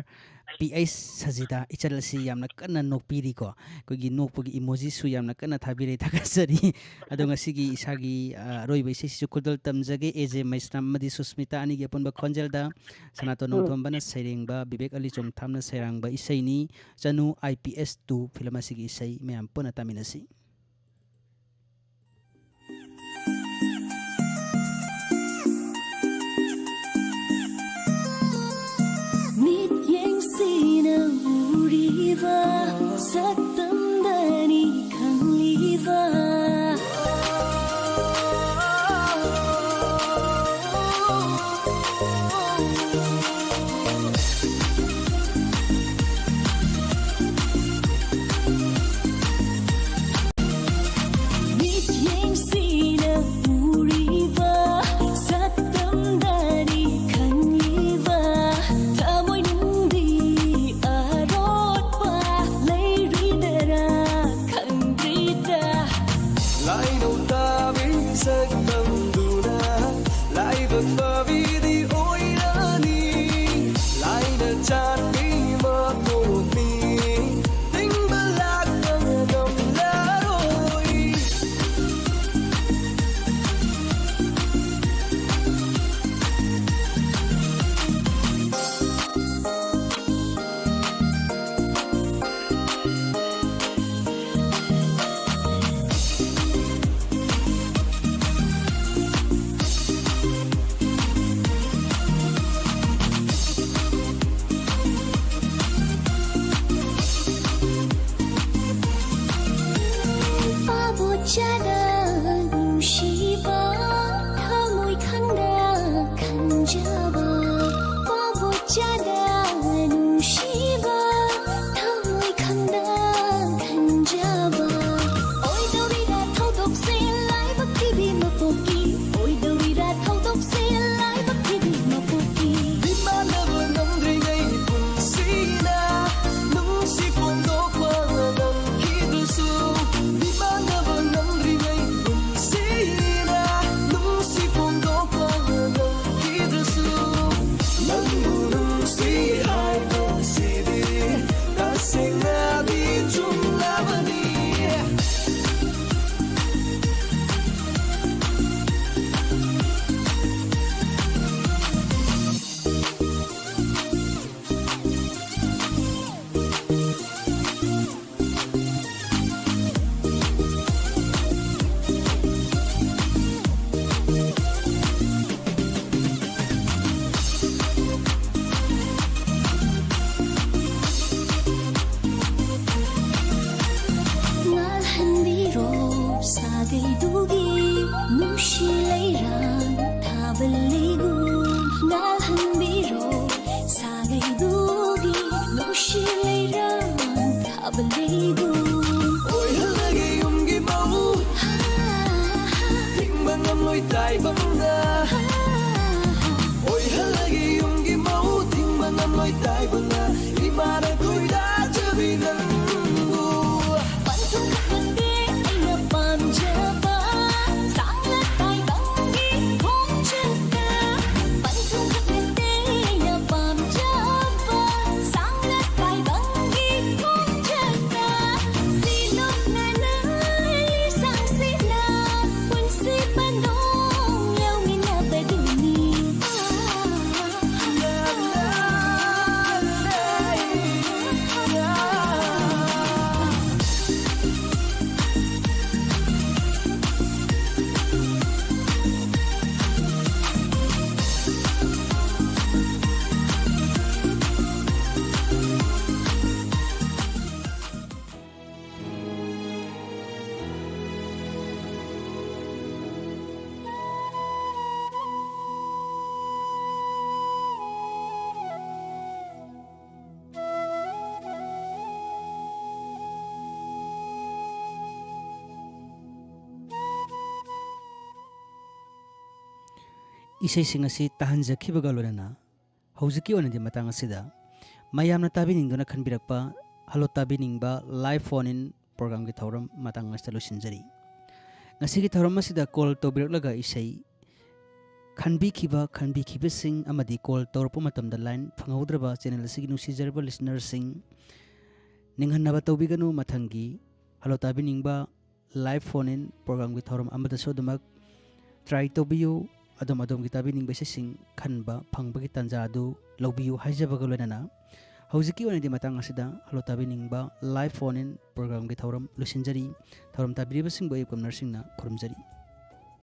ꯄꯤ ꯑꯩꯆ ꯁꯖꯤꯗꯥ ꯏꯆꯜ ꯑꯁꯤ ꯌꯥꯝꯅ ꯀꯟꯅ ꯅꯣꯛꯄꯤꯔꯤꯀꯣ꯫ ꯑꯩꯈꯣꯏꯒꯤ ꯅꯣꯛꯄꯒꯤ emojiꯁꯨ ꯌꯥꯝꯅ ꯀꯟꯅ ꯊꯥꯕꯤꯔꯦ꯫ ꯊꯥꯒꯠꯆꯔꯤ꯫ ꯑꯗꯣ ꯉꯁꯤꯒꯤ ꯏꯁꯥꯒꯤ, ꯑ, ꯑꯔꯣꯏꯕ ꯏꯁꯩꯁꯤꯁꯨ ꯈꯨꯗꯣꯜ ꯇꯝꯖꯒꯦ꯫ ꯑꯦ ꯖꯦ ꯃꯩꯁꯅꯥꯝ ꯑꯃꯗꯤ ꯁꯨꯁꯃꯤꯇꯥ ꯑꯅꯤꯒꯤ ꯑꯄꯨꯟꯕ ꯈꯣꯟꯖꯦꯜꯗ ꯁꯅꯥꯇꯣꯟ ꯎꯝ꯫ ꯅꯣꯡꯊꯣꯝꯕꯅ ꯁꯩꯔꯦꯡꯕ, ꯕꯤꯕꯦꯛ ꯑꯂꯤ ꯆꯣꯡꯊꯥꯝꯅ ꯁꯩꯔꯥꯡꯕ ꯏꯁꯩꯅꯤ꯫ ꯆꯅꯨ I P S two film ꯑꯁꯤꯒꯤ ꯏꯁꯩ ꯃꯌꯥꯝ ꯄꯨꯟꯅ ꯇꯥꯃꯤꯟꯅꯁꯤ꯫ ꯃꯤꯠꯌꯦꯡꯁꯤꯅ ꯎꯔꯤꯕ ꯁꯛꯇꯝꯗꯅꯤ ꯈꯪꯂꯤꯕ꯫ ꯉꯝꯂꯣꯏ ꯇꯥꯏꯕꯪꯗ꯫ ꯑꯣꯏꯍꯜꯂꯒꯦ ꯌꯨꯝꯒꯤ ꯃꯧ ꯊꯤꯡꯕ ꯉꯝꯂꯣꯏ ꯇꯥꯏꯕꯪꯗ꯫ ꯏꯃꯥꯅ ꯈꯣꯏꯗꯥꯖꯕꯤ ꯅꯪꯕꯨ꯫ ꯄꯟꯊꯨꯡ ꯈꯛ ꯅꯠꯇꯦ ꯑꯩꯅ ꯄꯥꯝꯖꯕ, ꯁꯥꯡꯅ ꯇꯥꯏꯕꯪꯒꯤ ꯈꯣꯡꯆꯠꯇ꯫ ꯄꯟꯊꯨꯡ ꯈꯛ ꯅꯠꯇꯦ ꯑꯩꯅ ꯄꯥꯝꯖꯕ, ꯁꯥꯡꯅ ꯇꯥꯏꯕꯪꯒꯤ ꯈꯣꯡꯆꯠꯇ꯫ ꯁꯤꯂꯣꯡꯅꯅ ꯂꯤꯁꯥꯡꯁꯤꯠꯅ ꯄꯨꯟꯁꯤ ꯄꯟꯊꯨꯡ ꯌꯧꯃꯤꯟꯅꯕꯗꯨꯅꯤ꯫ ꯏꯁꯩꯁꯤꯡ ꯑꯁꯤ ꯇꯥꯍꯟꯖꯈꯤꯕꯒ ꯂꯣꯏꯅꯅ ꯍꯧꯖꯤꯛꯀꯤ ꯑꯣꯏꯅꯗꯤ ꯃꯇꯥꯡ ꯑꯁꯤꯗ ꯃꯌꯥꯝꯅ ꯇꯥꯕꯤꯅꯤꯡꯗꯨꯅ ꯈꯟꯕꯤꯔꯛꯄ ꯍꯜꯂꯣ ꯇꯥꯕꯤꯅꯤꯡꯕ live phone in programꯒꯤ ꯊꯧꯔꯝ ꯃꯇꯥꯡ ꯑꯁꯤꯗ ꯂꯣꯏꯁꯤꯟꯖꯔꯤ꯫ ꯉꯁꯤꯒꯤ ꯊꯧꯔꯝ ꯑꯁꯤꯗ call ꯇꯧꯕꯤꯔꯛꯂꯒ ꯏꯁꯩ ꯈꯟꯕꯤꯈꯤꯕ, ꯈꯟꯕꯤꯈꯤꯕꯁꯤꯡ ꯑꯃꯗꯤ call ꯇꯧꯔꯛꯄ ꯃꯇꯝꯗ line ꯐꯪꯍꯧꯗ꯭ꯔꯕ channel ꯑꯁꯤꯒꯤ ꯅꯨꯡꯁꯤꯖꯔꯕ listenerꯁꯤꯡ, ꯅꯤꯡꯍꯟꯅꯕ ꯇꯧꯕꯤꯒꯅꯨ꯫ ꯃꯊꯪꯒꯤ ꯍꯜꯂꯣ ꯇꯥꯕꯤꯅꯤꯡꯕ live phone in programꯒꯤ ꯊꯧꯔꯝ ꯑꯃꯗꯁꯨ ꯑꯗꯨꯃꯛ try ꯇꯧꯕꯤꯌꯨ꯫ ꯑꯗꯣꯝ ꯑꯗꯣꯝꯒꯤ ꯇꯥꯕꯤꯅꯤꯡꯕ ꯏꯁꯩꯁꯤꯡ ꯈꯟꯕ ꯐꯪꯕꯒꯤ ꯇꯥꯟꯖꯥ ꯑꯗꯨ ꯂꯧꯕꯤꯌꯨ ꯍꯥꯏꯖꯕꯒ ꯂꯣꯏꯅꯅ ꯍꯧꯖꯤꯛꯀꯤ ꯑꯣꯏꯅꯗꯤ ꯃꯇꯥꯡ ꯑꯁꯤꯗ ꯍꯜꯂꯣ ꯇꯥꯕꯤꯅꯤꯡꯕ live phone in programꯒꯤ ꯊꯧꯔꯝ ꯂꯣꯏꯁꯤꯟꯖꯔꯤ꯫ ꯊꯧꯔꯝ ꯇꯥꯕꯤꯔꯤꯕꯁꯤꯡꯕꯨ ꯑꯩ ꯀꯝꯅꯔꯁꯤꯡꯅ ꯈꯨꯔꯨꯝꯖꯔꯤ꯫